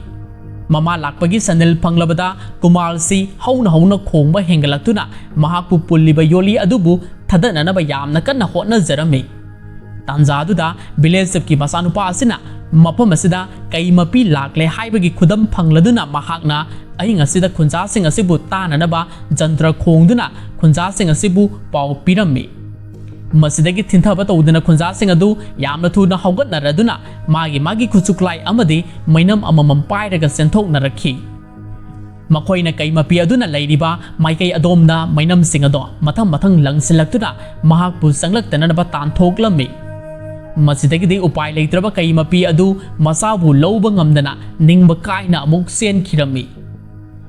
ꯃꯃꯥ ꯂꯥꯛꯄꯒꯤ ꯁꯟꯅꯤꯜ ꯐꯪꯂꯕꯗ ꯀꯨꯃꯥꯜꯁꯤ ꯍꯧꯅ ꯍꯧꯅ ꯈꯣꯡꯕ ꯍꯦꯟꯒꯠꯂꯛꯇꯨꯅ ꯃꯍꯥꯛꯄꯨ ꯄꯨꯜꯂꯤꯕ ꯌꯣꯠꯂꯤ ꯑꯗꯨꯕꯨ ꯊꯥꯗꯠꯅꯅꯕ ꯌꯥꯝꯅ ꯀꯟꯅ ꯍꯣꯠꯅꯖꯔꯝꯃꯤ꯫ ꯇꯥꯟꯖꯥꯗꯨꯗ village chiefꯀꯤ ꯃꯆꯥꯅꯨꯄꯥ ꯑꯁꯤꯅ ꯃꯐꯝ ꯑꯁꯤꯗ ꯀꯩ ꯃꯄꯤ ꯂꯥꯛꯂꯦ ꯍꯥꯏꯕꯒꯤ ꯈꯨꯗꯝ ꯐꯪꯂꯗꯨꯅ ꯃꯍꯥꯛꯅ ꯑꯍꯤꯡ ꯑꯁꯤꯗ ꯈꯨꯟꯖꯥꯁꯤꯡ ꯑꯁꯤꯕꯨ ꯇꯥꯅꯅꯕ ꯖꯟꯇ꯭ꯔ ꯈꯣꯡꯗꯨꯅ ꯈꯨꯟꯖꯥꯁꯤꯡ ꯑꯁꯤꯕꯨ ꯄꯥꯎ ꯄꯤꯔꯝꯃꯤ꯫ ꯃꯁꯤꯗꯒꯤ ꯊꯤꯟꯊꯕ ꯇꯧꯗꯨꯅ ꯈꯨꯟꯖꯥꯁꯤꯡ ꯑꯗꯨ ꯌꯥꯝꯅ ꯊꯨꯅ ꯍꯧꯒꯠꯅꯔꯗꯨꯅ ꯃꯥꯒꯤ ꯃꯥꯒꯤ ꯈꯨꯠꯁꯨ ꯈꯨꯠꯂꯥꯏ ꯑꯃꯗꯤ ꯃꯩꯅꯝ ꯑꯃꯃꯝ ꯄꯥꯏꯔꯒ ꯆꯦꯟꯊꯣꯛꯅꯔꯛꯈꯤ꯫ ꯃꯈꯣꯏꯅ ꯀꯩ ꯃꯄꯤ ꯑꯗꯨꯅ ꯂꯩꯔꯤꯕ ꯃꯥꯏꯀꯩ ꯑꯗꯣꯝꯗ ꯃꯩꯅꯝꯁꯤꯡ ꯑꯗꯣ ꯃꯊꯪ ꯃꯊꯪ ꯂꯪꯁꯤꯜꯂꯛꯇꯨꯅ ꯃꯍꯥꯛꯄꯨ ꯆꯪꯂꯛꯇꯅꯅꯕ ꯇꯥꯟꯊꯣꯛꯂꯝꯃꯤ꯫ ꯃꯁꯤꯗꯒꯤꯗꯤ ꯎꯄꯥꯏ ꯂꯩꯇ꯭ꯔꯕ ꯀꯩ ꯃꯄꯤ ꯑꯗꯨ ꯃꯆꯥꯕꯨ ꯂꯧꯕ ꯉꯝꯗꯅ ꯅꯤꯡꯕ ꯀꯥꯏꯅ ꯑꯃꯨꯛ ꯆꯦꯟꯈꯤꯔꯝꯃꯤ꯫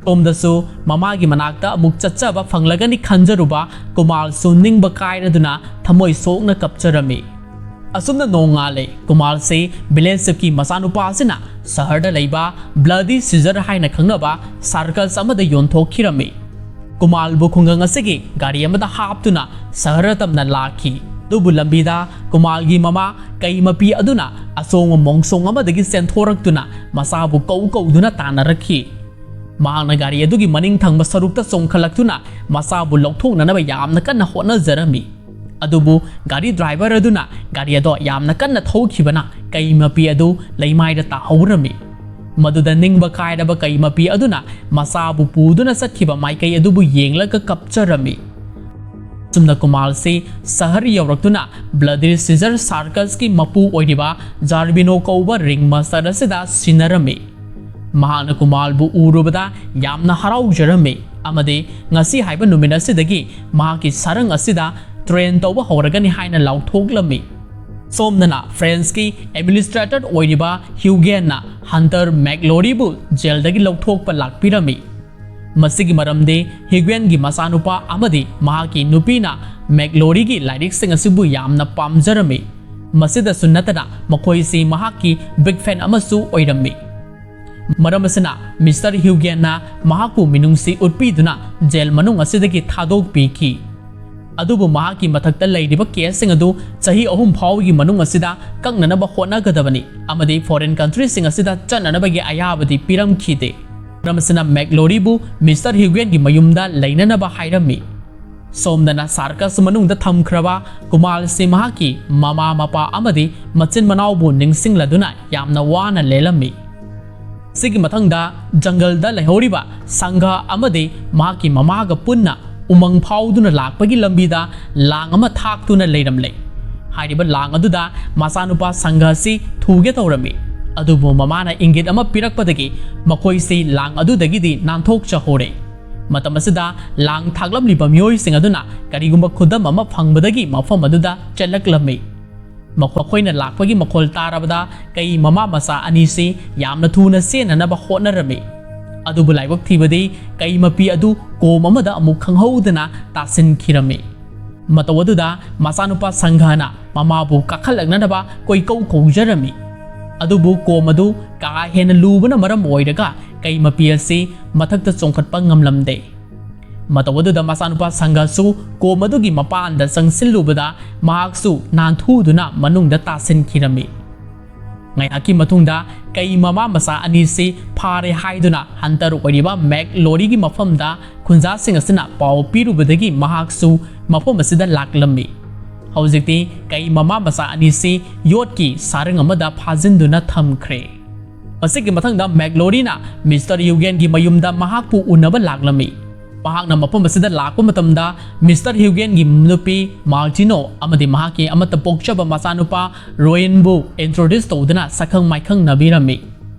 ꯁꯣꯝꯗꯁꯨ ꯃꯃꯥꯒꯤ ꯃꯅꯥꯛꯇ ꯑꯃꯨꯛ ꯆꯠꯆꯕ ꯐꯪꯂꯒꯅꯤ ꯈꯟꯖꯔꯨꯕ ꯀꯨꯃꯥꯜꯁꯨ ꯅꯤꯡꯕ ꯀꯥꯏꯔꯗꯨꯅ ꯊꯃꯣꯏ ꯁꯣꯛꯅ ꯀꯞꯆꯔꯝꯃꯤ꯫ ꯑꯁꯨꯝꯅ ꯅꯣꯡꯉꯥꯜꯂꯦ꯫ ꯀꯨꯃꯥꯜꯁꯤ village chiefꯀꯤ ꯃꯆꯥꯅꯨꯄꯥ ꯑꯁꯤꯅ ꯁꯍꯔꯗ ꯂꯩꯕ Bloody Caesar ꯍꯥꯏꯅ ꯈꯪꯅꯕ circus ꯑꯃꯗ ꯌꯣꯟꯊꯣꯛꯈꯤꯔꯝꯃꯤ꯫ ꯀꯨꯃꯥꯜꯕꯨ ꯈꯨꯡꯒꯪ ꯑꯁꯤꯒꯤ ꯒꯥꯔꯤ ꯑꯃꯗ ꯍꯥꯞꯇꯨꯅ ꯁꯍꯔ ꯇꯝꯅ ꯂꯥꯛꯈꯤ꯫ ꯑꯗꯨꯕꯨ ꯂꯝꯕꯤꯗ ꯀꯨꯃꯥꯜꯒꯤ ꯃꯃꯥ ꯀꯩ ꯃꯄꯤ ꯑꯗꯨꯅ ꯑꯆꯣꯡꯕ ꯃꯣꯡꯁꯣꯡ ꯑꯃꯗꯒꯤ ꯆꯦꯟꯊꯣꯔꯛꯇꯨꯅ ꯃꯆꯥꯕꯨ ꯀꯧ ꯀꯧꯗꯨꯅ ꯇꯥꯟꯅꯔꯛꯈꯤ꯫ ꯃꯍꯥꯛꯅ ꯒꯥꯔꯤ ꯑꯗꯨꯒꯤ ꯃꯅꯤꯡ ꯊꯪꯕ ꯁꯔꯨꯛꯇ ꯆꯣꯡꯈꯠꯂꯛꯇꯨꯅ ꯃꯆꯥꯕꯨ ꯂꯧꯊꯣꯛꯅꯅꯕ ꯌꯥꯝꯅ ꯀꯟꯅ ꯍꯣꯠꯅꯖꯔꯝꯃꯤ꯫ ꯑꯗꯨꯕꯨ ꯒꯥꯔꯤ ꯗ꯭ꯔꯥꯏꯚꯔ ꯑꯗꯨꯅ ꯒꯥꯔꯤ ꯑꯗꯣ ꯌꯥꯝꯅ ꯀꯟꯅ ꯊꯧꯈꯤꯕꯅ ꯀꯩ ꯃꯄꯤ ꯑꯗꯨ ꯂꯩꯃꯥꯏꯗ ꯇꯥꯍꯧꯔꯝꯃꯤ꯫ ꯃꯗꯨꯗ ꯅꯤꯡꯕ ꯀꯥꯏꯔꯕ ꯀꯩ ꯃꯄꯤ ꯑꯗꯨꯅ ꯃꯆꯥꯕꯨ ꯄꯨꯗꯨꯅ ꯆꯠꯈꯤꯕ ꯃꯥꯏꯀꯩ ꯑꯗꯨꯕꯨ ꯌꯦꯡꯂꯒ ꯀꯞꯆꯔꯝꯃꯤ꯫ ꯑꯁꯨꯝꯅ ꯀꯨꯃꯥꯜꯁꯤ ꯁꯍꯔ ꯌꯧꯔꯛꯇꯨꯅ ꯕ꯭ꯂꯗꯤ ꯁꯤꯖꯔ ꯁꯥꯔꯀꯁꯀꯤ ꯃꯄꯨ ꯑꯣꯏꯔꯤꯕ ꯖꯥꯔꯕꯤꯅꯣ ꯀꯧꯕ ꯔꯤꯡ ꯃꯥꯁꯇꯔ ꯑꯁꯤꯗ ꯁꯤꯟꯅꯔꯝꯃꯤ꯫ ꯃꯍꯥꯛꯅ ꯀꯨꯃꯥꯜꯕꯨ ꯎꯔꯨꯕꯗ ꯌꯥꯝꯅ ꯍꯔꯥꯎꯖꯔꯝꯃꯤ ꯑꯃꯗꯤ ꯉꯁꯤ ꯍꯥꯏꯕ ꯅꯨꯃꯤꯠ ꯑꯁꯤꯗꯒꯤ ꯃꯍꯥꯛꯀꯤ ꯁꯔꯪ ꯑꯁꯤꯗ ꯇ꯭ꯔꯦꯟ ꯇꯧꯕ ꯍꯧꯔꯒꯅꯤ ꯍꯥꯏꯅ ꯂꯥꯎꯊꯣꯛꯂꯝꯃꯤ꯫ ꯁꯣꯝꯗꯅ ꯐ꯭ꯔꯦꯟꯁꯀꯤ ꯑꯦꯗꯃꯤꯅꯤꯁꯇ꯭ꯔꯦꯇꯔ ꯑꯣꯏꯔꯤꯕ ꯍ꯭ꯌꯨꯒꯦꯟꯅ ꯍꯟꯇꯔ ꯃꯦꯛꯂꯣꯔꯤꯕꯨ ꯖꯦꯜꯗꯒꯤ ꯂꯧꯊꯣꯛꯄ ꯂꯥꯛꯄꯤꯔꯝꯃꯤ꯫ ꯃꯁꯤꯒꯤ ꯃꯔꯝꯗꯤ ꯍ꯭ꯌꯨꯒꯦꯟꯒꯤ ꯃꯆꯥꯅꯨꯄꯥ ꯑꯃꯗꯤ ꯃꯍꯥꯛꯀꯤ ꯅꯨꯄꯤꯅ ꯃꯦꯛꯂꯣꯔꯤꯒꯤ ꯂꯥꯏꯔꯤꯛꯁꯤꯡ ꯑꯁꯤꯕꯨ ꯌꯥꯝꯅ ꯄꯥꯝꯖꯔꯝꯃꯤ꯫ ꯃꯁꯤꯗꯁꯨ ꯅꯠꯇꯅ ꯃꯈꯣꯏꯁꯤ ꯃꯍꯥꯛꯀꯤ ꯕꯤꯒ ꯐꯦꯟ ꯑꯃꯁꯨ ꯑꯣꯏꯔꯝꯃꯤ꯫ ꯃꯔꯝ ꯑꯁꯤꯅ ꯃꯤꯁꯇꯔ ꯍ꯭ꯌꯨꯒꯦꯟꯅ ꯃꯍꯥꯛꯄꯨ ꯃꯤꯅꯨꯡꯁꯤ ꯎꯠꯄꯤꯗꯨꯅ ꯖꯦꯜ ꯃꯅꯨꯡ ꯑꯁꯤꯗꯒꯤ ꯊꯥꯗꯣꯛꯄꯤꯈꯤ꯫ ꯑꯗꯨꯕꯨ ꯃꯍꯥꯛꯀꯤ ꯃꯊꯛꯇ ꯂꯩꯔꯤꯕ ꯀꯦꯁꯁꯤꯡ ꯑꯗꯨ ꯆꯍꯤ ꯑꯍꯨꯝ ꯐꯥꯎꯕꯒꯤ ꯃꯅꯨꯡ ꯑꯁꯤꯗ ꯀꯛꯅꯅꯕ ꯍꯣꯠꯅꯒꯗꯕꯅꯤ ꯑꯃꯗꯤ ꯐꯣꯔꯦꯟ ꯀꯟꯇ꯭ꯔꯤꯁꯤꯡ ꯑꯁꯤꯗ ꯆꯠꯅꯅꯕꯒꯤ ꯑꯌꯥꯕꯗꯤ ꯄꯤꯔꯝꯈꯤꯗꯦ꯫ ꯃꯔꯝ ꯑꯁꯤꯅ ꯃꯦꯛꯂꯣꯔꯤꯕꯨ ꯃꯤꯁꯇꯔ ꯍ꯭ꯌꯨꯒꯦꯟꯒꯤ ꯃꯌꯨꯝꯗ ꯂꯩꯅꯅꯕ ꯍꯥꯏꯔꯝꯃꯤ꯫ ꯁꯣꯝꯗꯅ ꯁꯥꯔꯀꯁ ꯃꯅꯨꯡꯗ ꯊꯝꯈ꯭ꯔꯕ ꯀꯨꯃꯥꯜꯁꯤ ꯃꯍꯥꯛꯀꯤ ꯃꯃꯥ ꯃꯄꯥ ꯑꯃꯗꯤ ꯃꯆꯤꯟ ꯃꯅꯥꯎꯕꯨ ꯅꯤꯡꯁꯤꯡꯂꯗꯨꯅ ꯌꯥꯝꯅ ꯋꯥꯅ ꯂꯦꯜꯂꯝꯃꯤ꯫ ꯁꯤꯒꯤ ꯃꯊꯪꯗ ꯖꯪꯒꯜꯗ ꯂꯩꯍꯧꯔꯤꯕ ꯁꯪꯘ ꯑꯃꯗꯤ ꯃꯍꯥꯛꯀꯤ ꯃꯃꯥꯒ ꯄꯨꯟꯅ ꯎꯃꯪ ꯐꯥꯎꯗꯨꯅ ꯂꯥꯛꯄꯒꯤ ꯂꯝꯕꯤꯗ ꯂꯥꯡ ꯑꯃ ꯊꯥꯛꯇꯨꯅ ꯂꯩꯔꯝꯂꯦ꯫ ꯍꯥꯏꯔꯤꯕ ꯂꯥꯡ ꯑꯗꯨꯗ ꯃꯆꯥꯅꯨꯄꯥ ꯁꯪꯘ ꯑꯁꯤ ꯊꯨꯒꯦ ꯇꯧꯔꯝꯃꯤ꯫ ꯑꯗꯨꯕꯨ ꯃꯃꯥꯅ ꯏꯪꯒꯤꯠ ꯑꯃ ꯄꯤꯔꯛꯄꯗꯒꯤ ꯃꯈꯣꯏꯁꯤ ꯂꯥꯡ ꯑꯗꯨꯗꯒꯤꯗꯤ ꯅꯥꯟꯊꯣꯛꯆꯍꯧꯔꯦ꯫ ꯃꯇꯝ ꯑꯁꯤꯗ ꯂꯥꯡ ꯊꯥꯛꯂꯝꯂꯤꯕ ꯃꯤꯑꯣꯏꯁꯤꯡ ꯑꯗꯨꯅ ꯀꯔꯤꯒꯨꯝꯕ ꯈꯨꯗꯝ ꯑꯃ ꯐꯪꯕꯗꯒꯤ ꯃꯐꯝ ꯑꯗꯨꯗ ꯆꯦꯜꯂꯛꯂꯝꯃꯤ꯫ ꯃꯈꯣꯏꯅ ꯂꯥꯛꯄꯒꯤ ꯃꯈꯣꯜ ꯇꯥꯔꯕꯗ ꯀꯩ ꯃꯃꯥ ꯃꯆꯥ ꯑꯅꯤꯁꯤ ꯌꯥꯝꯅ ꯊꯨꯅ ꯆꯦꯟꯅꯅꯕ ꯍꯣꯠꯅꯔꯝꯃꯤ꯫ ꯑꯗꯨꯕꯨ ꯂꯥꯏꯕꯛ ꯊꯤꯕꯗꯤ ꯀꯩ ꯃꯄꯤ ꯑꯗꯨ ꯀꯣꯝ ꯑꯃꯗ ꯑꯃꯨꯛ ꯈꯪꯍꯧꯗꯅ ꯇꯥꯁꯤꯟꯈꯤꯔꯝꯃꯤ꯫ ꯃꯇꯧ ꯑꯗꯨꯗ ꯃꯆꯥꯅꯨꯄꯥ ꯁꯪꯘꯅ ꯃꯃꯥꯕꯨ ꯀꯥꯈꯠꯂꯛꯅꯅꯕ ꯀꯣꯏꯀꯧ ꯀꯧꯖꯔꯝꯃꯤ꯫ ꯑꯗꯨꯕꯨ ꯀꯣꯝ ꯑꯗꯨ ꯀꯥ ꯍꯦꯟꯅ ꯂꯨꯕꯅ ꯃꯔꯝ ꯑꯣꯏꯔꯒ ꯀꯩ ꯃꯄꯤ ꯑꯁꯤ ꯃꯊꯛꯇ ꯆꯣꯡꯈꯠꯄ ꯉꯝꯂꯝꯗꯦ꯫ ꯃꯇꯧ ꯑꯗꯨꯗ ꯃꯆꯥꯅꯨꯄꯥ ꯁꯪꯒꯁꯨ ꯀꯣꯝ ꯑꯗꯨꯒꯤ ꯃꯄꯥꯟꯗ ꯆꯪꯁꯤꯜꯂꯨꯕꯗ ꯃꯍꯥꯛꯁꯨ ꯅꯥꯟꯊꯨꯗꯨꯅ ꯃꯅꯨꯡꯗ ꯇꯥꯁꯤꯟꯈꯤꯔꯝꯃꯤ꯫ ꯉꯥꯏꯍꯥꯛꯀꯤ ꯃꯇꯨꯡꯗ ꯀꯩ ꯃꯃꯥ ꯃꯆꯥ ꯑꯅꯤꯁꯤ ꯐꯥꯔꯦ ꯍꯥꯏꯗꯨꯅ ꯍꯟꯇꯔ ꯑꯣꯏꯔꯤꯕ ꯃꯦꯛ ꯂꯣꯔꯤꯒꯤ ꯃꯐꯝꯗ ꯈꯨꯟꯖꯥꯁꯤꯡ ꯑꯁꯤꯅ ꯄꯥꯎ ꯄꯤꯔꯨꯕꯗꯒꯤ ꯃꯍꯥꯛꯁꯨ ꯃꯐꯝ ꯑꯁꯤꯗ ꯂꯥꯛꯂꯝꯃꯤ꯫ ꯍꯧꯖꯤꯛꯇꯤ ꯀꯩ ꯃꯃꯥ ꯃꯆꯥ ꯑꯅꯤꯁꯤ ꯌꯣꯠꯀꯤ ꯁꯥꯔꯪ ꯑꯃꯗ ꯐꯥꯖꯤꯟꯗꯨꯅ ꯊꯝꯈ꯭ꯔꯦ꯫ ꯃꯁꯤꯒꯤ ꯃꯊꯪꯗ ꯃꯦꯒꯂꯣꯔꯤꯅ ꯃꯤꯁꯇꯔ ꯍ꯭ꯌꯨꯒꯦꯟꯒꯤ ꯃꯌꯨꯝꯗ ꯃꯍꯥꯛꯄꯨ ꯎꯅꯕ ꯂꯥꯛꯂꯝꯃꯤ꯫ ꯃꯍꯥꯛꯅ ꯃꯐꯝ ꯑꯁꯤꯗ ꯂꯥꯛꯄ ꯃꯇꯝꯗ ꯃꯤꯁꯇꯔ ꯍ꯭ꯌꯨꯒꯦꯟꯒꯤ ꯅꯨꯄꯤ ꯃꯥꯔꯇꯤꯅꯣ ꯑꯃꯗꯤ ꯃꯍꯥꯛꯀꯤ ꯑꯃꯠꯇ ꯄꯣꯛꯆꯕ ꯃꯆꯥꯅꯨꯄꯥ ꯔꯣꯌꯟꯕꯨ introduce ꯇꯧꯗꯨꯅ ꯁꯛꯈꯪ ꯃꯥꯏꯈꯪꯅꯕꯤꯔꯝꯃꯤ꯫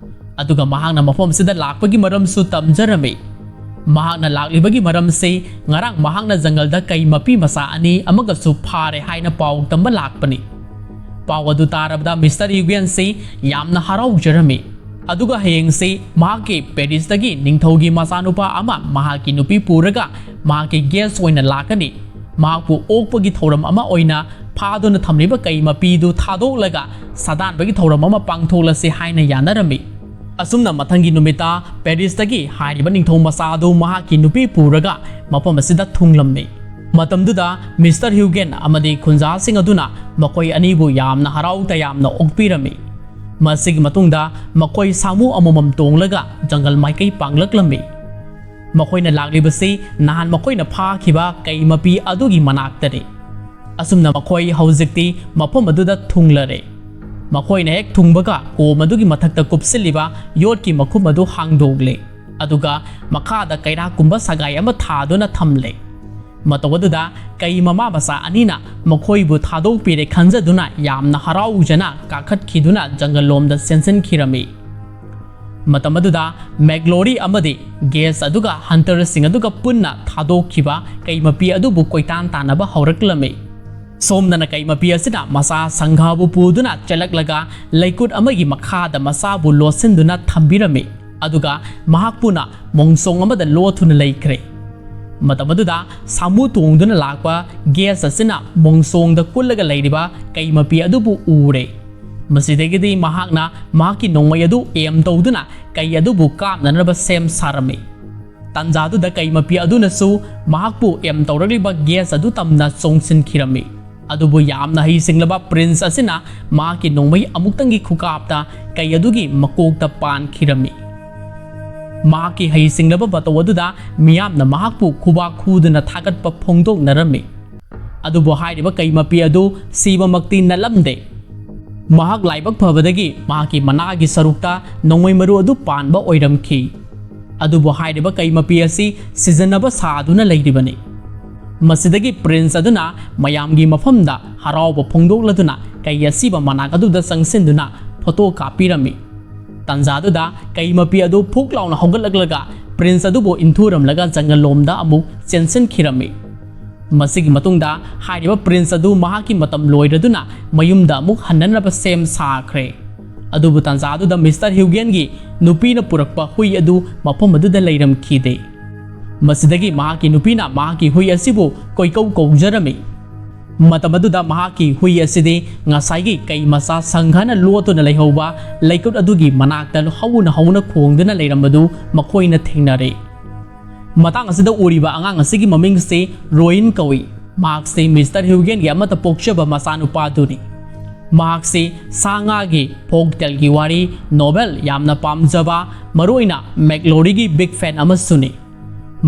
ꯑꯗꯨꯒ ꯃꯍꯥꯛꯅ ꯃꯐꯝ ꯑꯁꯤꯗ ꯂꯥꯛꯄꯒꯤ ꯃꯔꯝꯁꯨ ꯇꯝꯖꯔꯝꯃꯤ꯫ ꯃꯍꯥꯛꯅ ꯂꯥꯛꯂꯤꯕꯒꯤ ꯃꯔꯝꯁꯤ ꯉꯔꯥꯡ ꯃꯍꯥꯛꯅ ꯖꯪꯒꯜꯗ ꯀꯩ ꯃꯄꯤ ꯃꯆꯥ ꯑꯅꯤ ꯑꯃꯒꯁꯨ ꯐꯥꯔꯦ ꯍꯥꯏꯅ ꯄꯥꯎ ꯇꯝꯕ ꯂꯥꯛꯄꯅꯤ꯫ ꯄꯥꯎ ꯑꯗꯨ ꯇꯥꯔꯕꯗ ꯃꯤꯁꯇꯔ ꯍ꯭ꯌꯨꯒꯦꯟꯁꯤ ꯌꯥꯝꯅ ꯍꯔꯥꯎꯖꯔꯝꯃꯤ꯫ ꯑꯗꯨꯒ ꯍꯌꯦꯡꯁꯤ ꯃꯍꯥꯛꯀꯤ ꯄꯦꯔꯤꯁꯇꯒꯤ ꯅꯤꯡꯊꯧꯒꯤ ꯃꯆꯥꯅꯨꯄꯥ ꯑꯃ ꯃꯍꯥꯛꯀꯤ ꯅꯨꯄꯤ ꯄꯨꯔꯒ ꯃꯍꯥꯛꯀꯤ guest ꯑꯣꯏꯅ ꯂꯥꯛꯀꯅꯤ꯫ ꯃꯍꯥꯛꯄꯨ ꯑꯣꯛꯄꯒꯤ ꯊꯧꯔꯝ ꯑꯃ ꯑꯣꯏꯅ ꯐꯥꯗꯨꯅ ꯊꯝꯂꯤꯕ ꯀꯩ ꯃꯄꯤꯗꯨ ꯊꯥꯗꯣꯛꯂꯒ ꯁꯥꯗꯥꯟꯕꯒꯤ ꯊꯧꯔꯝ ꯑꯃ ꯄꯥꯡꯊꯣꯛꯂꯁꯤ ꯍꯥꯏꯅ ꯌꯥꯅꯔꯝꯃꯤ꯫ ꯑꯁꯨꯝꯅ ꯃꯊꯪꯒꯤ ꯅꯨꯃꯤꯠꯇ ꯄꯦꯔꯤꯁꯇꯒꯤ ꯍꯥꯏꯔꯤꯕ ꯅꯤꯡꯊꯧ ꯃꯆꯥ ꯑꯗꯨ ꯃꯍꯥꯛꯀꯤ ꯅꯨꯄꯤ ꯄꯨꯔꯒ ꯃꯐꯝ ꯑꯁꯤꯗ ꯊꯨꯡꯂꯝꯃꯤ꯫ ꯃꯇꯝꯗꯨꯗ ꯃꯤꯁꯇꯔ ꯍ꯭ꯌꯨꯒꯦꯟ ꯑꯃꯗꯤ ꯈꯨꯟꯖꯥꯁꯤꯡ ꯑꯗꯨꯅ ꯃꯈꯣꯏ ꯑꯅꯤꯕꯨ ꯌꯥꯝꯅ ꯍꯔꯥꯎ ꯇꯌꯥꯝꯅ ꯑꯣꯛꯄꯤꯔꯝꯃꯤ꯫ ꯃꯁꯤꯒꯤ ꯃꯇꯨꯡꯗ ꯃꯈꯣꯏ ꯁꯥꯃꯨ ꯑꯃꯃꯝ ꯇꯣꯡꯂꯒ ꯖꯪꯒꯜ ꯃꯥꯏꯀꯩ ꯄꯥꯡꯂꯛꯂꯝꯃꯤ꯫ ꯃꯈꯣꯏꯅ ꯂꯥꯛꯂꯤꯕꯁꯤ ꯅꯍꯥꯟ ꯃꯈꯣꯏꯅ ꯐꯥꯈꯤꯕ ꯀꯩ ꯃꯄꯤ ꯑꯗꯨꯒꯤ ꯃꯅꯥꯛꯇꯅꯤ꯫ ꯑꯁꯨꯝꯅ ꯃꯈꯣꯏ ꯍꯧꯖꯤꯛꯇꯤ ꯃꯐꯝ ꯑꯗꯨꯗ ꯊꯨꯡꯂꯔꯦ꯫ ꯃꯈꯣꯏꯅ ꯍꯦꯛ ꯊꯨꯡꯕꯒ ꯀꯣꯝ ꯑꯗꯨꯒꯤ ꯃꯊꯛꯇ ꯀꯨꯞꯁꯤꯜꯂꯤꯕ ꯌꯣꯠꯀꯤ ꯃꯈꯨꯝ ꯑꯗꯨ ꯍꯥꯡꯗꯣꯛꯂꯦ꯫ ꯑꯗꯨꯒ ꯃꯈꯥꯗ ꯀꯩꯔꯥꯛꯀꯨꯝꯕ ꯁꯒꯥꯏ ꯑꯃ ꯊꯥꯗꯨꯅ ꯊꯝꯂꯦ꯫ ꯃꯇꯧ ꯑꯗꯨꯗ ꯀꯩ ꯃꯃꯥ ꯃꯆꯥ ꯑꯅꯤꯅ ꯃꯈꯣꯏꯕꯨ ꯊꯥꯗꯣꯛꯄꯤꯔꯦ ꯈꯟꯖꯗꯨꯅ ꯌꯥꯝꯅ ꯍꯔꯥꯎꯖꯅ ꯀꯥꯈꯠꯈꯤꯗꯨꯅ ꯖꯪꯒꯜ ꯂꯣꯝꯗ ꯆꯦꯟꯁꯤꯟꯈꯤꯔꯝꯃꯤ꯫ ꯃꯇꯝ ꯑꯗꯨꯗ ꯃꯦꯒꯂꯣꯔꯤ ꯑꯃꯗꯤ ꯒꯦꯁ ꯑꯗꯨꯒ ꯍꯟꯇꯔꯁꯤꯡ ꯑꯗꯨꯒ ꯄꯨꯟꯅ ꯊꯥꯗꯣꯛꯈꯤꯕ ꯀꯩ ꯃꯄꯤ ꯑꯗꯨꯕꯨ ꯀꯣꯏꯇꯥꯟ ꯇꯥꯟꯅꯕ ꯍꯧꯔꯛꯂꯝꯃꯤ꯫ ꯁꯣꯝꯗꯅ ꯀꯩ ꯃꯄꯤ ꯑꯁꯤꯅ ꯃꯆꯥ ꯁꯪꯒꯥꯕꯨ ꯄꯨꯗꯨꯅ ꯆꯦꯜꯂꯛꯂꯒ ꯂꯩꯀꯨꯠ ꯑꯃꯒꯤ ꯃꯈꯥꯗ ꯃꯆꯥꯕꯨ ꯂꯣꯠꯁꯤꯟꯗꯨꯅ ꯊꯝꯕꯤꯔꯝꯃꯤ꯫ ꯑꯗꯨꯒ ꯃꯍꯥꯛꯄꯨꯅ ꯃꯣꯡꯁꯣꯡ ꯑꯃꯗ ꯂꯣꯠꯇꯨꯅ ꯂꯩꯈ꯭ꯔꯦ꯫ ꯃꯇꯝ ꯑꯗꯨꯗ ꯁꯥꯃꯨ ꯇꯣꯡꯗꯨꯅ ꯂꯥꯛꯄ ꯒꯦꯁ ꯑꯁꯤꯅ ꯃꯣꯡꯁꯣꯡꯗ ꯀꯨꯜꯂꯒ ꯂꯩꯔꯤꯕ ꯀꯩ ꯃꯄꯤ ꯑꯗꯨꯕꯨ ꯎꯔꯦ꯫ ꯃꯁꯤꯗꯒꯤꯗꯤ ꯃꯍꯥꯛꯅ ꯃꯍꯥꯛꯀꯤ ꯅꯣꯡꯃꯩ ꯑꯗꯨ aim ꯇꯧꯗꯨꯅ ꯀꯩ ꯑꯗꯨꯕꯨ ꯀꯥꯞꯅꯅꯕ ꯁꯦꯝ ꯁꯥꯔꯝꯃꯤ꯫ ꯇꯥꯟꯖꯥꯗꯨꯗ ꯀꯩ ꯃꯄꯤ ꯑꯗꯨꯅꯁꯨ ꯃꯍꯥꯛꯄꯨ aim ꯇꯧꯔꯛꯂꯤꯕ ꯒꯦꯁ ꯑꯗꯨ ꯇꯝꯅ ꯆꯣꯡꯁꯤꯟꯈꯤꯔꯝꯃꯤ꯫ ꯑꯗꯨꯕꯨ ꯌꯥꯝꯅ ꯍꯩꯁꯤꯡꯂꯕ ꯄ꯭ꯔꯤꯟꯁ ꯑꯁꯤꯅ ꯃꯍꯥꯛꯀꯤ ꯅꯣꯡꯃꯩ ꯑꯃꯨꯛꯇꯪꯒꯤ ꯈꯨꯀꯥꯞꯇ ꯀꯩ ꯑꯗꯨꯒꯤ ꯃꯀꯣꯛꯇ ꯄꯥꯟꯈꯤꯔꯝꯃꯤ꯫ ꯃꯍꯥꯛꯀꯤ ꯍꯩꯁꯤꯡꯂꯕ ꯃꯇꯧ ꯑꯗꯨꯗ ꯃꯤꯌꯥꯝꯅ ꯃꯍꯥꯛꯄꯨ ꯈꯨꯕꯥꯛ ꯈꯨꯗꯨꯅ ꯊꯥꯒꯠꯄ ꯐꯣꯡꯗꯣꯛꯅꯔꯝꯃꯤ꯫ ꯑꯗꯨꯕꯨ ꯍꯥꯏꯔꯤꯕ ꯀꯩ ꯃꯄꯤ ꯑꯗꯨ ꯁꯤꯕꯃꯛꯇꯤ ꯅꯠꯂꯝꯗꯦ꯫ ꯃꯍꯥꯛ ꯂꯥꯏꯕꯛ ꯐꯕꯗꯒꯤ ꯃꯍꯥꯛꯀꯤ ꯃꯅꯥꯒꯤ ꯁꯔꯨꯛꯇ ꯅꯣꯡꯃꯩ ꯃꯔꯨ ꯑꯗꯨ ꯄꯥꯟꯕ ꯑꯣꯏꯔꯝꯈꯤ꯫ ꯑꯗꯨꯕꯨ ꯍꯥꯏꯔꯤꯕ ꯀꯩ ꯃꯄꯤ ꯑꯁꯤ ꯁꯤꯖꯤꯟꯅꯕ ꯁꯥꯗꯨꯅ ꯂꯩꯔꯤꯕꯅꯤ꯫ ꯃꯁꯤꯗꯒꯤ ꯄ꯭ꯔꯤꯟꯁ ꯑꯗꯨꯅ ꯃꯌꯥꯝꯒꯤ ꯃꯐꯝꯗ ꯍꯔꯥꯎꯕ ꯐꯣꯡꯗꯣꯛꯂꯗꯨꯅ ꯀꯩ ꯑꯁꯤꯕ ꯃꯅꯥꯛ ꯑꯗꯨꯗ ꯆꯪꯁꯤꯟꯗꯨꯅ ꯐꯣꯇꯣ ꯀꯥꯞꯄꯤꯔꯝꯃꯤ꯫ ꯇꯥꯟꯖꯥꯗꯨꯗ ꯀꯩ ꯃꯄꯤ ꯑꯗꯨ ꯐꯨꯛ ꯂꯥꯎꯅ ꯍꯧꯒꯠꯂꯛꯂꯒ ꯄ꯭ꯔꯤꯟꯁ ꯑꯗꯨꯕꯨ ꯏꯟꯊꯨꯔꯝꯂꯒ ꯖꯪꯒꯜ ꯂꯣꯝꯗ ꯑꯃꯨꯛ ꯆꯦꯟꯁꯤꯟꯈꯤꯔꯝꯃꯤ꯫ ꯃꯁꯤꯒꯤ ꯃꯇꯨꯡꯗ ꯍꯥꯏꯔꯤꯕ ꯄ꯭ꯔꯤꯟꯁ ꯑꯗꯨ ꯃꯍꯥꯛꯀꯤ ꯃꯇꯝ ꯂꯣꯏꯔꯗꯨꯅ ꯃꯌꯨꯝꯗ ꯑꯃꯨꯛ ꯍꯟꯅꯅꯕ ꯁꯦꯝ ꯁꯥꯈ꯭ꯔꯦ꯫ ꯑꯗꯨꯕꯨ ꯇꯥꯟꯖꯥꯗꯨꯗ ꯃꯤꯁꯇꯔ ꯍ꯭ꯌꯨꯒꯦꯟꯒꯤ ꯅꯨꯄꯤꯅ ꯄꯨꯔꯛꯄ ꯍꯨꯏ ꯑꯗꯨ ꯃꯐꯝ ꯑꯗꯨꯗ ꯂꯩꯔꯝꯈꯤꯗꯦ꯫ ꯃꯁꯤꯗꯒꯤ ꯃꯍꯥꯛꯀꯤ ꯅꯨꯄꯤꯅ ꯃꯍꯥꯛꯀꯤ ꯍꯨꯏ ꯑꯁꯤꯕꯨ ꯀꯣꯏꯀꯧ ꯀꯧꯖꯔꯝꯃꯤ꯫ ꯃꯇꯝ ꯑꯗꯨꯗ ꯃꯍꯥꯛꯀꯤ ꯍꯨꯏ ꯑꯁꯤꯗꯤ ꯉꯁꯥꯏꯒꯤ ꯀꯩ ꯃꯆꯥ ꯁꯪꯒꯥꯅ ꯂꯣꯠꯇꯨꯅ ꯂꯩꯍꯧꯕ ꯂꯩꯀꯨꯠ ꯑꯗꯨꯒꯤ ꯃꯅꯥꯛꯇ ꯍꯧꯅ ꯍꯧꯅ ꯈꯣꯡꯗꯨꯅ ꯂꯩꯔꯝꯕꯗꯨ ꯃꯈꯣꯏꯅ ꯊꯦꯡꯅꯔꯦ꯫ ꯃꯇꯥꯡ ꯑꯁꯤꯗ ꯎꯔꯤꯕ ꯑꯉꯥꯡ ꯑꯁꯤꯒꯤ ꯃꯃꯤꯡꯁꯤ ꯔꯣꯏꯟ ꯀꯧꯏ꯫ ꯃꯍꯥꯛꯁꯤ ꯃꯤꯁꯇꯔ ꯍ꯭ꯌꯨꯒꯦꯟꯒꯤ ꯑꯃꯠꯇ ꯄꯣꯛꯆꯕ ꯃꯆꯥꯅꯨꯄꯥꯗꯨꯅꯤ꯫ ꯃꯍꯥꯛꯁꯤ ꯁꯥ ꯉꯥꯒꯤ ꯐꯣꯛ ꯇꯦꯜꯒꯤ ꯋꯥꯔꯤ ꯅꯣꯚꯦꯜ ꯌꯥꯝꯅ ꯄꯥꯝꯖꯕ, ꯃꯔꯨꯑꯣꯏꯅ ꯃꯦꯛꯂꯣꯔꯤꯒꯤ ꯕꯤꯛ ꯐꯦꯟ ꯑꯃꯁꯨꯅꯤ꯫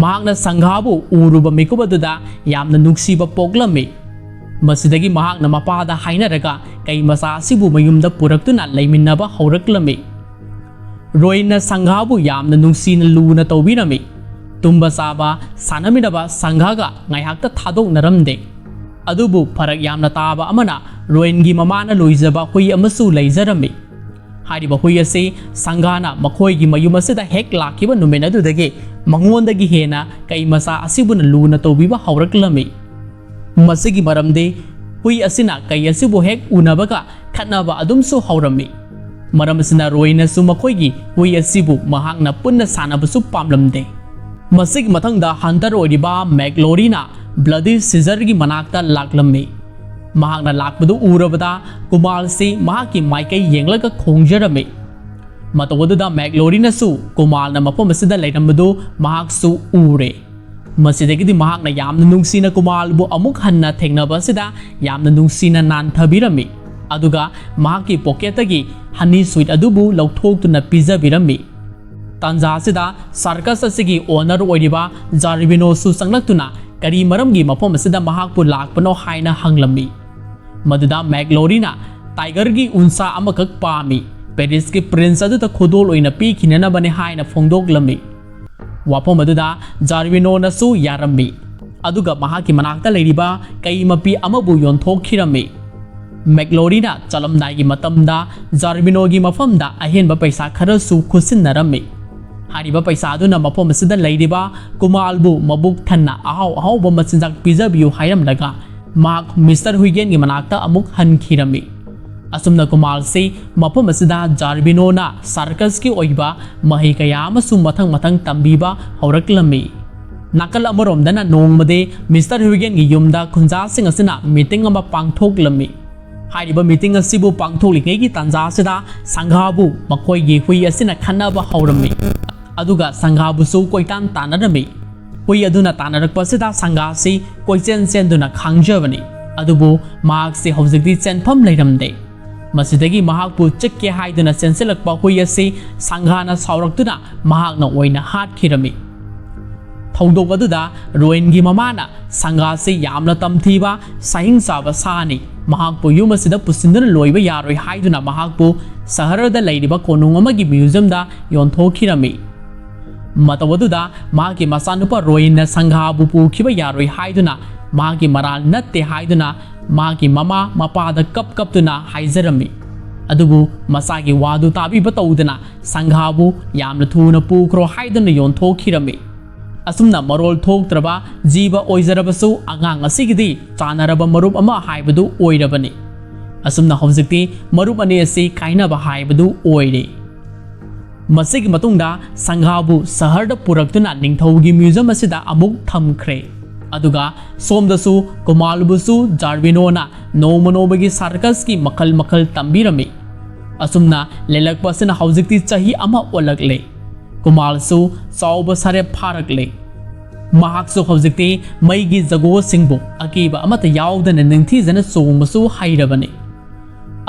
ꯃꯍꯥꯛꯅ ꯁꯪꯒꯥꯕꯨ ꯎꯔꯨꯕ ꯃꯤꯀꯨꯞ ꯑꯗꯨꯗ ꯌꯥꯝꯅ ꯅꯨꯡꯁꯤꯕ ꯄꯣꯛꯂꯝꯃꯤ꯫ ꯃꯁꯤꯗꯒꯤ ꯃꯍꯥꯛꯅ ꯃꯄꯥꯗ ꯍꯥꯏꯅꯔꯒ ꯀꯩ ꯃꯆꯥ ꯑꯁꯤꯕꯨ ꯃꯌꯨꯝꯗ ꯄꯨꯔꯛꯇꯨꯅ ꯂꯩꯃꯤꯟꯅꯕ ꯍꯧꯔꯛꯂꯝꯃꯤ꯫ ꯔꯣꯏꯟꯅ ꯁꯪꯒꯥꯕꯨ ꯌꯥꯝꯅ ꯅꯨꯡꯁꯤꯅ ꯂꯨꯅ ꯇꯧꯕꯤꯔꯝꯃꯤ꯫ ꯇꯨꯝꯕ ꯆꯥꯕ, ꯁꯥꯟꯅꯃꯤꯟꯅꯕ ꯁꯪꯒꯥꯒ ꯉꯥꯏꯍꯥꯛꯇ ꯊꯥꯗꯣꯛꯅꯔꯝꯗꯦ꯫ ꯑꯗꯨꯕꯨ ꯐꯔꯛ ꯌꯥꯝꯅ ꯇꯥꯕ ꯑꯃꯅ ꯔꯣꯏꯟꯒꯤ ꯃꯃꯥꯅ ꯂꯣꯏꯖꯕ ꯍꯨꯏ ꯑꯃꯁꯨ ꯂꯩꯖꯔꯝꯃꯤ꯫ ꯍꯥꯏꯔꯤꯕ ꯍꯨꯏ ꯑꯁꯤ ꯁꯪꯒꯥꯅ ꯃꯈꯣꯏꯒꯤ ꯃꯌꯨꯝ ꯑꯁꯤꯗ ꯍꯦꯛ ꯂꯥꯛꯈꯤꯕ ꯅꯨꯃꯤꯠ ꯑꯗꯨꯗꯒꯤ ꯃꯉꯣꯟꯗꯒꯤ ꯍꯦꯟꯅ ꯀꯩ ꯃꯆꯥ ꯑꯁꯤꯕꯨꯅ ꯂꯨꯅ ꯇꯧꯕꯤꯕ ꯍꯧꯔꯛꯂꯝꯃꯤ꯫ ꯃꯁꯤꯒꯤ ꯃꯔꯝꯗꯤ ꯍꯨꯏ ꯑꯁꯤꯅ ꯀꯩ ꯑꯁꯤꯕꯨ ꯍꯦꯛ ꯎꯅꯕꯒ ꯈꯠꯅꯕ ꯑꯗꯨꯝꯁꯨ ꯍꯧꯔꯝꯃꯤ꯫ ꯃꯔꯝ ꯑꯁꯤꯅ ꯔꯣꯏꯅꯁꯨ ꯃꯈꯣꯏꯒꯤ ꯍꯨꯏ ꯑꯁꯤꯕꯨ ꯃꯍꯥꯛꯅ ꯄꯨꯟꯅ ꯁꯥꯟꯅꯕꯁꯨ ꯄꯥꯝꯂꯝꯗꯦ꯫ ꯃꯁꯤꯒꯤ ꯃꯊꯪꯗ ꯍꯟꯇꯔ ꯑꯣꯏꯔꯤꯕ ꯃꯦꯛꯂꯣꯔꯤꯅ ꯕ꯭ꯂꯗꯤ ꯁꯤꯖꯔꯒꯤ ꯃꯅꯥꯛꯇ ꯂꯥꯛꯂꯝꯃꯤ꯫ ꯃꯍꯥꯛꯅ ꯂꯥꯛꯄꯗꯨ ꯎꯔꯕꯗ ꯀꯨꯃꯥꯜꯁꯤ ꯃꯍꯥꯛꯀꯤ ꯃꯥꯏꯀꯩ ꯌꯦꯡꯂꯒ ꯈꯣꯡꯖꯔꯝꯃꯤ꯫ ꯃꯇꯧ ꯑꯗꯨꯗ ꯃꯦꯛꯂꯣꯔꯤꯅꯁꯨ ꯀꯨꯃꯥꯜꯅ ꯃꯐꯝ ꯑꯁꯤꯗ ꯂꯩꯔꯝꯕꯗꯨ ꯃꯍꯥꯛꯁꯨ ꯎꯔꯦ꯫ ꯃꯁꯤꯗꯒꯤꯗꯤ ꯃꯍꯥꯛꯅ ꯌꯥꯝꯅ ꯅꯨꯡꯁꯤꯅ ꯀꯨꯃꯥꯜꯕꯨ ꯑꯃꯨꯛ ꯍꯟꯅ ꯊꯦꯡꯅꯕ ꯑꯁꯤꯗ ꯌꯥꯝꯅ ꯅꯨꯡꯁꯤꯅ ꯅꯥꯟꯊꯕꯤꯔꯝꯃꯤ꯫ ꯑꯗꯨꯒ ꯃꯍꯥꯛꯀꯤ ꯄꯣꯀꯦꯠꯇꯒꯤ ꯍꯅꯤ ꯁ꯭ꯋꯤꯠ ꯑꯗꯨꯕꯨ ꯂꯧꯊꯣꯛꯇꯨꯅ ꯄꯤꯖꯕꯤꯔꯝꯃꯤ꯫ ꯇꯥꯟꯖꯥ ꯑꯁꯤꯗ ꯁꯥꯔꯀꯁ ꯑꯁꯤꯒꯤ ꯑꯣꯅꯔ ꯑꯣꯏꯔꯤꯕ ꯖꯥꯔꯕꯤꯅꯣꯁꯨ ꯆꯪꯂꯛꯇꯨꯅ ꯀꯔꯤ ꯃꯔꯝꯒꯤ ꯃꯐꯝ ꯑꯁꯤꯗ ꯃꯍꯥꯛꯄꯨ ꯂꯥꯛꯄꯅꯣ ꯍꯥꯏꯅ ꯍꯪꯂꯝꯃꯤ꯫ ꯃꯗꯨꯗ ꯃꯦꯛꯂꯣꯔꯤꯅ ꯇꯥꯏꯒꯔꯒꯤ ꯎꯟꯁꯥ ꯑꯃꯈꯛ ꯄꯥꯝꯃꯤ, ꯄꯦꯔꯤꯁꯀꯤ ꯄ꯭ꯔꯤꯟꯁ ꯑꯗꯨꯗ ꯈꯨꯗꯣꯜ ꯑꯣꯏꯅ ꯄꯤꯈꯤꯅꯅꯕꯅꯤ ꯍꯥꯏꯅ ꯐꯣꯡꯗꯣꯛꯂꯝꯃꯤ꯫ ꯋꯥꯐꯝ ꯑꯗꯨꯗ ꯖꯥꯔꯕꯤꯅꯣꯅꯁꯨ ꯌꯥꯔꯝꯃꯤ, ꯑꯗꯨꯒ ꯃꯍꯥꯛꯀꯤ ꯃꯅꯥꯛꯇ ꯂꯩꯔꯤꯕ ꯀꯩ ꯃꯄꯤ ꯑꯃꯕꯨ ꯌꯣꯟꯊꯣꯛꯈꯤꯔꯝꯃꯤ꯫ ꯃꯦꯛꯂꯣꯔꯤꯅ ꯆꯠꯂꯝꯗꯥꯏꯒꯤ ꯃꯇꯝꯗ ꯖꯥꯔꯕꯤꯅꯣꯒꯤ ꯃꯐꯝꯗ ꯑꯍꯦꯟꯕ ꯄꯩꯁꯥ ꯈꯔꯁꯨ ꯈꯨꯠꯁꯤꯟꯅꯔꯝꯃꯤ꯫ ꯍꯥꯏꯔꯤꯕ ꯄꯩꯁꯥ ꯑꯗꯨꯅ ꯃꯐꯝ ꯑꯁꯤꯗ ꯂꯩꯔꯤꯕ ꯀꯨꯃꯥꯜꯕꯨ ꯃꯕꯨꯛ ꯊꯟꯅ ꯑꯍꯥꯎ ꯑꯍꯥꯎꯕ ꯃꯆꯤꯟꯖꯥꯛ ꯄꯤꯖꯕꯤꯌꯨ ꯍꯥꯏꯔꯝꯂꯒ ꯃꯍꯥꯛ ꯃꯤꯁꯇꯔ ꯍꯨꯏꯒꯦꯟꯒꯤ ꯃꯅꯥꯛꯇ ꯑꯃꯨꯛ ꯍꯟꯈꯤꯔꯝꯃꯤ꯫ ꯑꯁꯨꯝꯅ ꯀꯨꯃꯥꯜꯁꯤ ꯃꯐꯝ ꯑꯁꯤꯗ ꯖꯥꯔꯕꯤꯅꯣꯅ ꯁꯥꯔꯀꯁꯀꯤ ꯑꯣꯏꯕ ꯃꯍꯩ ꯀꯌꯥ ꯑꯃꯁꯨ ꯃꯊꯪ ꯃꯊꯪ ꯇꯝꯕꯤꯕ ꯍꯧꯔꯛꯂꯝꯃꯤ꯫ ꯅꯥꯀꯜ ꯑꯃꯔꯣꯝꯗꯅ ꯅꯣꯡꯃꯗꯤ ꯃꯤꯁꯇꯔ ꯍ꯭ꯌꯨꯒꯦꯟꯒꯤ ꯌꯨꯝꯗ ꯈꯨꯟꯖꯥꯁꯤꯡ ꯑꯁꯤꯅ ꯃꯤꯇꯤꯡ ꯑꯃ ꯄꯥꯡꯊꯣꯛꯂꯝꯃꯤ꯫ ꯍꯥꯏꯔꯤꯕ ꯃꯤꯇꯤꯡ ꯑꯁꯤꯕꯨ ꯄꯥꯡꯊꯣꯛꯂꯤꯉꯩꯒꯤ ꯇꯥꯟꯖꯥ ꯑꯁꯤꯗ ꯁꯪꯒꯥꯕꯨ ꯃꯈꯣꯏꯒꯤ ꯍꯨꯏ ꯑꯁꯤꯅ ꯈꯠꯅꯕ ꯍꯧꯔꯝꯃꯤ, ꯑꯗꯨꯒ ꯁꯪꯒꯥꯕꯨꯁꯨ ꯀꯣꯏꯇꯥꯟ ꯇꯥꯟꯅꯔꯝꯃꯤ꯫ ꯍꯨꯏ ꯑꯗꯨꯅ ꯇꯥꯟꯅꯔꯛꯄ ꯑꯁꯤꯗ ꯁꯪꯒꯥꯁꯤ ꯀꯣꯏꯆꯦꯟ ꯆꯦꯟꯗꯨꯅ ꯈꯥꯡꯖꯕꯅꯤ, ꯑꯗꯨꯕꯨ ꯃꯍꯥꯛꯁꯤ ꯍꯧꯖꯤꯛꯇꯤ ꯆꯦꯟꯐꯝ ꯂꯩꯔꯝꯗꯦ꯫ ꯃꯁꯤꯗꯒꯤ ꯃꯍꯥꯛꯄꯨ ꯆꯤꯛꯀꯦ ꯍꯥꯏꯗꯨꯅ ꯆꯦꯟꯁꯤꯜꯂꯛꯄ ꯍꯨꯏ ꯑꯁꯤ ꯁꯪꯒꯥꯅ ꯁꯥꯎꯔꯛꯇꯨꯅ ꯃꯍꯥꯛꯅ ꯑꯣꯏꯅ ꯍꯥꯠꯈꯤꯔꯝꯃꯤ꯫ ꯊꯧꯗꯣꯛ ꯑꯗꯨꯗ ꯔꯣꯏꯟꯒꯤ ꯃꯃꯥꯅ ꯁꯪꯒꯥꯁꯤ ꯌꯥꯝꯅ ꯇꯝꯊꯤꯕ ꯁꯥꯍꯤꯡ ꯆꯥꯕ ꯁꯥꯅꯤ, ꯃꯍꯥꯛꯄꯨ ꯌꯨꯝ ꯑꯁꯤꯗ ꯄꯨꯁꯤꯟꯗꯨꯅ ꯂꯣꯏꯕ ꯌꯥꯔꯣꯏ ꯍꯥꯏꯗꯨꯅ ꯃꯍꯥꯛꯄꯨ ꯁꯍꯔꯗ ꯂꯩꯔꯤꯕ ꯀꯣꯅꯨꯡ ꯑꯃꯒꯤ ꯃ꯭ꯌꯨꯖꯤꯌꯝꯗ ꯌꯣꯟꯊꯣꯛꯈꯤꯔꯝꯃꯤ꯫ ꯃꯇꯧ ꯑꯗꯨꯗ ꯃꯍꯥꯛꯀꯤ ꯃꯆꯥꯅꯨꯄꯥ ꯔꯣꯏꯟꯅ ꯁꯪꯒꯥꯕꯨ ꯄꯨꯈꯤꯕ ꯌꯥꯔꯣꯏ ꯍꯥꯏꯗꯨꯅ, ꯃꯍꯥꯛꯀꯤ ꯃꯔꯥꯜ ꯅꯠꯇꯦ ꯍꯥꯏꯗꯨꯅ ꯃꯍꯥꯛꯀꯤ ꯃꯃꯥ ꯃꯄꯥꯗ ꯀꯞ ꯀꯞꯇꯨꯅ ꯍꯥꯏꯖꯔꯝꯃꯤ꯫ ꯑꯗꯨꯕꯨ ꯃꯆꯥꯒꯤ ꯋꯥꯗꯨ ꯇꯥꯕꯤꯕ ꯇꯧꯗꯅ ꯁꯪꯒꯥꯕꯨ ꯌꯥꯝꯅ ꯊꯨꯅ ꯄꯨꯈ꯭ꯔꯣ ꯍꯥꯏꯗꯨꯅ ꯌꯣꯟꯊꯣꯛꯈꯤꯔꯝꯃꯤ꯫ ꯑꯁꯨꯝꯅ ꯃꯔꯣꯜ ꯊꯣꯛꯇ꯭ꯔꯕ ꯖꯤꯕ ꯑꯣꯏꯖꯔꯕꯁꯨ ꯑꯉꯥꯡ ꯑꯁꯤꯒꯤꯗꯤ ꯆꯥꯟꯅꯔꯕ ꯃꯔꯨꯞ ꯑꯃ ꯍꯥꯏꯕꯗꯨ ꯑꯣꯏꯔꯕꯅꯤ꯫ ꯑꯁꯨꯝꯅ ꯍꯧꯖꯤꯛꯇꯤ ꯃꯔꯨꯞ ꯑꯅꯤ ꯑꯁꯤ ꯀꯥꯏꯅꯕ ꯍꯥꯏꯕꯗꯨ ꯑꯣꯏꯔꯦ꯫ ꯃꯁꯤꯒꯤ ꯃꯇꯨꯡꯗ ꯁꯪꯒꯥꯕꯨ ꯁꯍꯔꯗ ꯄꯨꯔꯛꯇꯨꯅ ꯅꯤꯡꯊꯧꯒꯤ ꯃ꯭ꯌꯨꯖꯤꯌꯝ ꯑꯁꯤꯗ ꯑꯃꯨꯛ ꯊꯝꯈ꯭ꯔꯦ꯫ ꯑꯗꯨꯒ ꯁꯣꯝꯗꯁꯨ ꯀꯨꯃꯥꯜꯕꯨꯁꯨ ꯖꯥꯔꯕꯤꯅꯣꯅ ꯅꯣꯡꯃ ꯅꯣꯡꯃꯒꯤ ꯁꯥꯔꯀꯁꯀꯤ ꯃꯈꯜ ꯃꯈꯜ ꯇꯝꯕꯤꯔꯝꯃꯤ꯫ ꯑꯁꯨꯝꯅ ꯂꯦꯜꯂꯛꯄ ꯑꯁꯤꯅ ꯍꯧꯖꯤꯛꯇꯤ ꯆꯍꯤ ꯑꯃ ꯑꯣꯜꯂꯛꯂꯦ꯫ ꯀꯨꯃꯥꯜꯁꯨ ꯆꯥꯎꯕ ꯁꯥꯔꯦ ꯐꯥꯔꯛꯂꯦ꯫ ꯃꯍꯥꯛꯁꯨ ꯍꯧꯖꯤꯛꯇꯤ ꯃꯩꯒꯤ ꯖꯒꯣꯁꯤꯡꯕꯨ ꯑꯀꯤꯕ ꯑꯃꯠꯇ ꯌꯥꯎꯗꯅ ꯅꯤꯡꯊꯤꯖꯅ ꯆꯣꯡꯕꯁꯨ ꯍꯩꯔꯕꯅꯤ꯫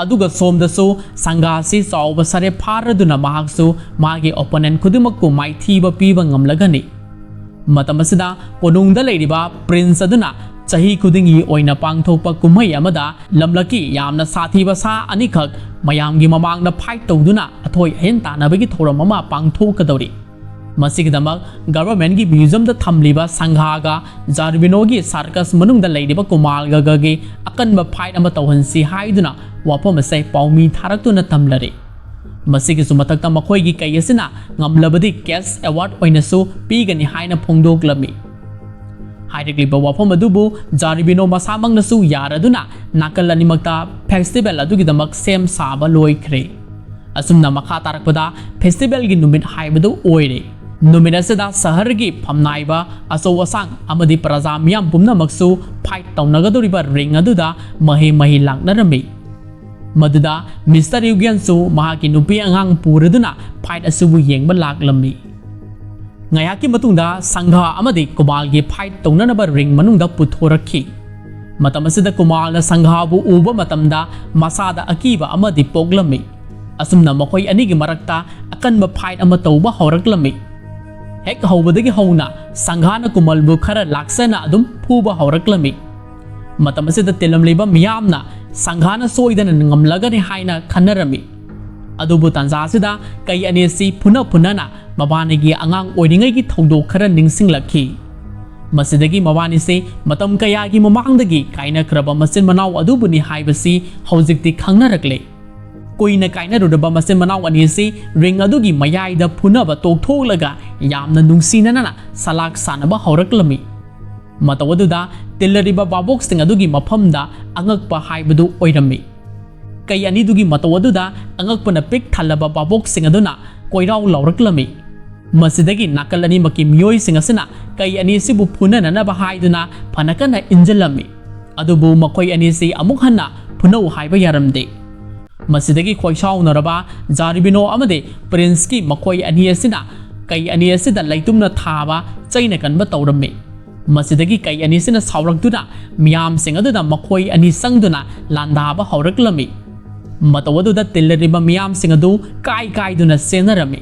ꯑꯗꯨꯒ ꯁꯣꯝꯗꯁꯨ ꯁꯪꯒꯥꯁꯤ ꯆꯥꯎꯕ ꯁꯥꯔꯦ ꯐꯥꯔꯗꯨꯅ ꯃꯍꯥꯛꯁꯨ ꯃꯥꯒꯤ ꯑꯣꯄꯣꯅꯦꯟ ꯈꯨꯗꯤꯡꯃꯛꯄꯨ ꯃꯥꯏꯊꯤꯕ ꯄꯤꯕ ꯉꯝꯂꯒꯅꯤ꯫ ꯃꯇꯝ ꯑꯁꯤꯗ ꯀꯣꯅꯨꯡꯗ ꯂꯩꯔꯤꯕ ꯄ꯭ꯔꯤꯟꯁ ꯑꯗꯨꯅ ꯆꯍꯤ ꯈꯨꯗꯤꯡꯒꯤ ꯑꯣꯏꯅ ꯄꯥꯡꯊꯣꯛꯄ ꯀꯨꯝꯍꯩ ꯑꯃꯗ ꯂꯝꯂꯛꯀꯤ ꯌꯥꯝꯅ ꯁꯥꯊꯤꯕ ꯁꯥ ꯑꯅꯤꯈꯛ ꯃꯌꯥꯝꯒꯤ ꯃꯃꯥꯡꯗ ꯐꯥꯏꯠ ꯇꯧꯗꯨꯅ ꯑꯊꯣꯏ ꯑꯍꯦꯟ ꯇꯥꯟꯅꯕꯒꯤ ꯊꯧꯔꯝ ꯑꯃ ꯄꯥꯡꯊꯣꯛꯀꯗꯧꯔꯤ꯫ ꯃꯁꯤꯒꯤꯗꯃꯛ ꯒꯚꯔꯟꯃꯦꯟꯒꯤ ꯃ꯭ꯌꯨꯖꯤꯌꯝꯗ ꯊꯝꯂꯤꯕ ꯁꯪꯒꯥꯒ ꯖꯥꯔꯕꯤꯅꯣꯒꯤ ꯁꯥꯔꯀꯁ ꯃꯅꯨꯡꯗ ꯂꯩꯔꯤꯕ ꯀꯨꯃꯥꯜꯒꯒꯒꯤ ꯑꯀꯟꯕ ꯐꯥꯏꯠ ꯑꯃ ꯇꯧꯍꯟꯁꯤ ꯍꯥꯏꯗꯨꯅ ꯋꯥꯐꯝ ꯑꯁꯦ ꯄꯥꯎꯃꯤ ꯊꯥꯔꯛꯇꯨꯅ ꯊꯝꯂꯔꯤ꯫ ꯃꯁꯤꯒꯤꯁꯨ ꯃꯊꯛꯇ ꯃꯈꯣꯏꯒꯤ ꯀꯩ ꯑꯁꯤꯅ ꯉꯝꯂꯕꯗꯤ ꯀꯦꯁ ꯑꯦꯋꯥꯔꯗ ꯑꯣꯏꯅꯁꯨ ꯄꯤꯒꯅꯤ ꯍꯥꯏꯅ ꯐꯣꯡꯗꯣꯛꯂꯝꯃꯤ꯫ ꯍꯥꯏꯔꯛꯂꯤꯕ ꯋꯥꯐꯝ ꯑꯗꯨꯕꯨ ꯖꯥꯔꯤꯕꯤꯅꯣ ꯃꯁꯥꯃꯛꯅꯁꯨ ꯌꯥꯔꯗꯨꯅ ꯅꯥꯀꯜ ꯑꯅꯤꯃꯛꯇ ꯐꯦꯁꯇꯤꯚꯦꯜ ꯑꯗꯨꯒꯤꯗꯃꯛ ꯁꯦꯝ ꯁꯥꯕ ꯂꯣꯏꯈ꯭ꯔꯦ꯫ ꯑꯁꯨꯝꯅ ꯃꯈꯥ ꯇꯥꯔꯛꯄꯗ ꯐꯦꯁꯇꯤꯚꯦꯜꯒꯤ ꯅꯨꯃꯤꯠ ꯍꯥꯏꯕꯗꯨ ꯑꯣꯏꯔꯦ꯫ ꯅꯨꯃꯤꯠ ꯑꯁꯤꯗ ꯁꯍꯔꯒꯤ ꯐꯝꯅꯥꯏꯕ, ꯑꯆꯧ ꯑꯁꯥꯡ ꯑꯃꯗꯤ ꯄ꯭ꯔꯖꯥ ꯃꯤꯌꯥꯝ ꯄꯨꯝꯅꯃꯛꯁꯨ ꯐꯥꯏꯠ ꯇꯧꯅꯒꯗꯧꯔꯤꯕ ꯔꯤꯡ ꯑꯗꯨꯗ ꯃꯍꯩ ꯃꯍꯩ ꯂꯥꯛꯅꯔꯝꯃꯤ꯫ ꯃꯗꯨꯗ ꯃꯤꯁꯇꯔ ꯌꯨꯒꯦꯟꯁꯨ ꯃꯍꯥꯛꯀꯤ ꯅꯨꯄꯤ ꯑꯉꯥꯡ ꯄꯨꯔꯗꯨꯅ ꯐꯥꯏꯠ ꯑꯁꯤꯕꯨ ꯌꯦꯡꯕ ꯂꯥꯛꯂꯝꯃꯤ꯫ ꯉꯥꯏꯍꯥꯛꯀꯤ ꯃꯇꯨꯡꯗ ꯁꯪꯒꯥ ꯑꯃꯗꯤ ꯀꯨꯃꯥꯜꯒꯤ ꯐꯥꯏꯠ ꯇꯧꯅꯅꯕ ꯔꯤꯡ ꯃꯅꯨꯡꯗ ꯄꯨꯊꯣꯔꯛꯈꯤ꯫ ꯃꯇꯝ ꯑꯁꯤꯗ ꯀꯨꯃꯥꯜꯅ ꯁꯪꯒꯥꯕꯨ ꯎꯕ ꯃꯇꯝꯗ ꯃꯁꯥꯗ ꯑꯀꯤꯕ ꯑꯃꯗꯤ ꯄꯣꯛꯂꯝꯃꯤ꯫ ꯑꯁꯨꯝꯅ ꯃꯈꯣꯏ ꯑꯅꯤꯒꯤ ꯃꯔꯛꯇ ꯑꯀꯟꯕ ꯐꯥꯏꯠ ꯑꯃ ꯇꯧꯕ ꯍꯧꯔꯛꯂꯝꯃꯤ꯫ ꯍꯦꯛ ꯍꯧꯕꯗꯒꯤ ꯍꯧꯅ ꯁꯪꯒꯥꯅ ꯀꯨꯃꯜꯕꯨ ꯈꯔ ꯂꯥꯛꯆꯅ ꯑꯗꯨꯝ ꯐꯨꯕ ꯍꯧꯔꯛꯂꯝꯃꯤ꯫ ꯃꯇꯝ ꯑꯁꯤꯗ ꯇꯤꯜꯂꯝꯂꯤꯕ ꯃꯤꯌꯥꯝꯅ ꯁꯪꯒꯥꯅ ꯁꯣꯏꯗꯅ ꯉꯝꯂꯒꯅꯤ ꯍꯥꯏꯅ ꯈꯟꯅꯔꯝꯃꯤ꯫ ꯑꯗꯨꯕꯨ ꯇꯥꯟꯖꯥ ꯑꯁꯤꯗ ꯀꯩ ꯑꯅꯤ ꯑꯁꯤ ꯐꯨꯅ ꯐꯨꯅꯅ ꯃꯕꯥꯅꯤꯒꯤ ꯑꯉꯥꯡ ꯑꯣꯏꯔꯤꯉꯩꯒꯤ ꯊꯧꯗꯣꯛ ꯈꯔ ꯅꯤꯡꯁꯤꯡꯂꯛꯈꯤ꯫ ꯃꯁꯤꯗꯒꯤ ꯃꯕꯥꯅꯤꯁꯤ ꯃꯇꯝ ꯀꯌꯥꯒꯤ ꯃꯃꯥꯡꯗꯒꯤ ꯀꯥꯏꯅꯈ꯭ꯔꯕ ꯃꯆꯤꯟ ꯃꯅꯥꯎ ꯑꯗꯨꯕꯨꯅꯤ ꯍꯥꯏꯕꯁꯤ ꯍꯧꯖꯤꯛꯇꯤ ꯈꯪꯅꯔꯛꯂꯦ꯫ ꯀꯨꯏꯅ ꯀꯥꯏꯅꯔꯨꯔꯕ ꯃꯆꯤꯟ ꯃꯅꯥꯎ ꯑꯅꯤ ꯑꯁꯤ ꯔꯤꯡ ꯑꯗꯨꯒꯤ ꯃꯌꯥꯏꯗ ꯐꯨꯅꯕ ꯇꯣꯛꯊꯣꯛꯂꯒ ꯌꯥꯝꯅ ꯅꯨꯡꯁꯤꯅꯅ ꯁꯂꯥꯛ ꯁꯥꯟꯅꯕ ꯍꯧꯔꯛꯂꯝꯃꯤ꯫ ꯃꯇꯧ ꯑꯗꯨꯗ ꯇꯤꯜꯂꯔꯤꯕ ꯚꯥꯕꯣꯛꯁꯤꯡ ꯑꯗꯨꯒꯤ ꯃꯐꯝꯗ ꯑꯉꯛꯄ ꯍꯥꯏꯕꯗꯨ ꯑꯣꯏꯔꯝꯃꯤ꯫ ꯀꯩ ꯑꯅꯤꯗꯨꯒꯤ ꯃꯇꯧ ꯑꯗꯨꯗ ꯑꯉꯛꯄꯅ ꯄꯤꯛ ꯊꯜꯂꯕ ꯚꯥꯕꯣꯛꯁꯤꯡ ꯑꯗꯨꯅ ꯀꯣꯏꯔꯥꯎ ꯂꯥꯎꯔꯛꯂꯝꯃꯤ꯫ ꯃꯁꯤꯗꯒꯤ ꯅꯥꯀꯜ ꯑꯅꯤꯃꯛꯀꯤ ꯃꯤꯑꯣꯏꯁꯤꯡ ꯑꯁꯤꯅ ꯀꯩ ꯑꯅꯤꯁꯤꯕꯨ ꯐꯨꯅꯅꯅꯕ ꯍꯥꯏꯗꯨꯅ ꯐꯅ ꯀꯟꯅ ꯏꯟꯖꯤꯜꯂꯝꯃꯤ꯫ ꯑꯗꯨꯕꯨ ꯃꯈꯣꯏ ꯑꯅꯤꯁꯤ ꯑꯃꯨꯛ ꯍꯟꯅ ꯐꯨꯅꯧ ꯍꯥꯏꯕ ꯌꯥꯔꯝꯗꯦ꯫ ꯃꯁꯤꯗꯒꯤ ꯈꯣꯏꯁꯥꯎꯅꯔꯕ ꯖꯥꯔꯤꯕꯤꯅꯣ ꯑꯃꯗꯤ ꯄ꯭ꯔꯤꯟꯁꯀꯤ ꯃꯈꯣꯏ ꯑꯅꯤ ꯑꯁꯤꯅ ꯀꯩ ꯑꯅꯤ ꯑꯁꯤꯗ ꯂꯩꯇꯨꯝꯅ ꯊꯥꯕ ꯆꯩꯅ ꯀꯟꯕ ꯇꯧꯔꯝꯃꯤ꯫ ꯃꯁꯤꯗꯒꯤ ꯀꯩ ꯑꯅꯤꯁꯤꯅ ꯁꯥꯎꯔꯛꯇꯨꯅ ꯃꯤꯌꯥꯝꯁꯤꯡ ꯑꯗꯨꯗ ꯃꯈꯣꯏ ꯑꯅꯤ ꯆꯪꯗꯨꯅ ꯂꯥꯟꯗꯥꯕ ꯍꯧꯔꯛꯂꯝꯃꯤ꯫ ꯃꯇꯧ ꯑꯗꯨꯗ ꯇꯤꯜꯂꯔꯤꯕ ꯃꯤꯌꯥꯝꯁꯤꯡ ꯑꯗꯨ ꯀꯥꯏ ꯀꯥꯏꯗꯨꯅ ꯆꯦꯟꯅꯔꯝꯃꯤ꯫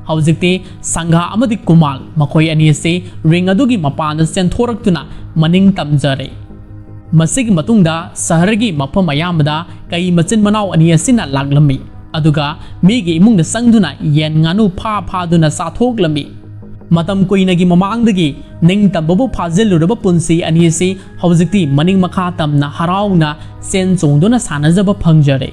ꯍꯧꯖꯤꯛꯇꯤ ꯁꯪꯒꯥ ꯑꯃꯗꯤ ꯀꯨꯃꯥꯜ ꯃꯈꯣꯏ ꯑꯅꯤ ꯑꯁꯤ ꯔꯤꯡ ꯑꯗꯨꯒꯤ ꯃꯄꯥꯟꯗ ꯆꯦꯟꯊꯣꯔꯛꯇꯨꯅ ꯃꯅꯤꯡ ꯇꯝꯖꯔꯦ꯫ ꯃꯁꯤꯒꯤ ꯃꯇꯨꯡꯗ ꯁꯍꯔꯒꯤ ꯃꯐꯝ ꯑꯌꯥꯝꯕꯗ ꯀꯩ ꯃꯆꯤꯟ ꯃꯅꯥꯎ ꯑꯅꯤ ꯑꯁꯤꯅ ꯂꯥꯛꯂꯝꯃꯤ, ꯑꯗꯨꯒ ꯃꯤꯒꯤ ꯏꯃꯨꯡꯗ ꯆꯪꯗꯨꯅ ꯌꯦꯟ ꯉꯥꯅꯨ ꯐꯥ ꯐꯥꯗꯨꯅ ꯆꯥꯊꯣꯛꯂꯝꯃꯤ꯫ ꯃꯇꯝ ꯀꯨꯏꯅꯒꯤ ꯃꯃꯥꯡꯗꯒꯤ ꯅꯤꯡꯇꯝꯕꯕꯨ ꯐꯥꯖꯤꯜꯂꯨꯔꯕ ꯄꯨꯟꯁꯤ ꯑꯅꯤ ꯑꯁꯤ ꯍꯧꯖꯤꯛꯇꯤ ꯃꯅꯤꯡ ꯃꯈꯥ ꯇꯝꯅ ꯍꯔꯥꯎꯅ ꯆꯦꯟ ꯆꯣꯡꯗꯨꯅ ꯁꯥꯟꯅꯖꯕ ꯐꯪꯖꯔꯦ꯫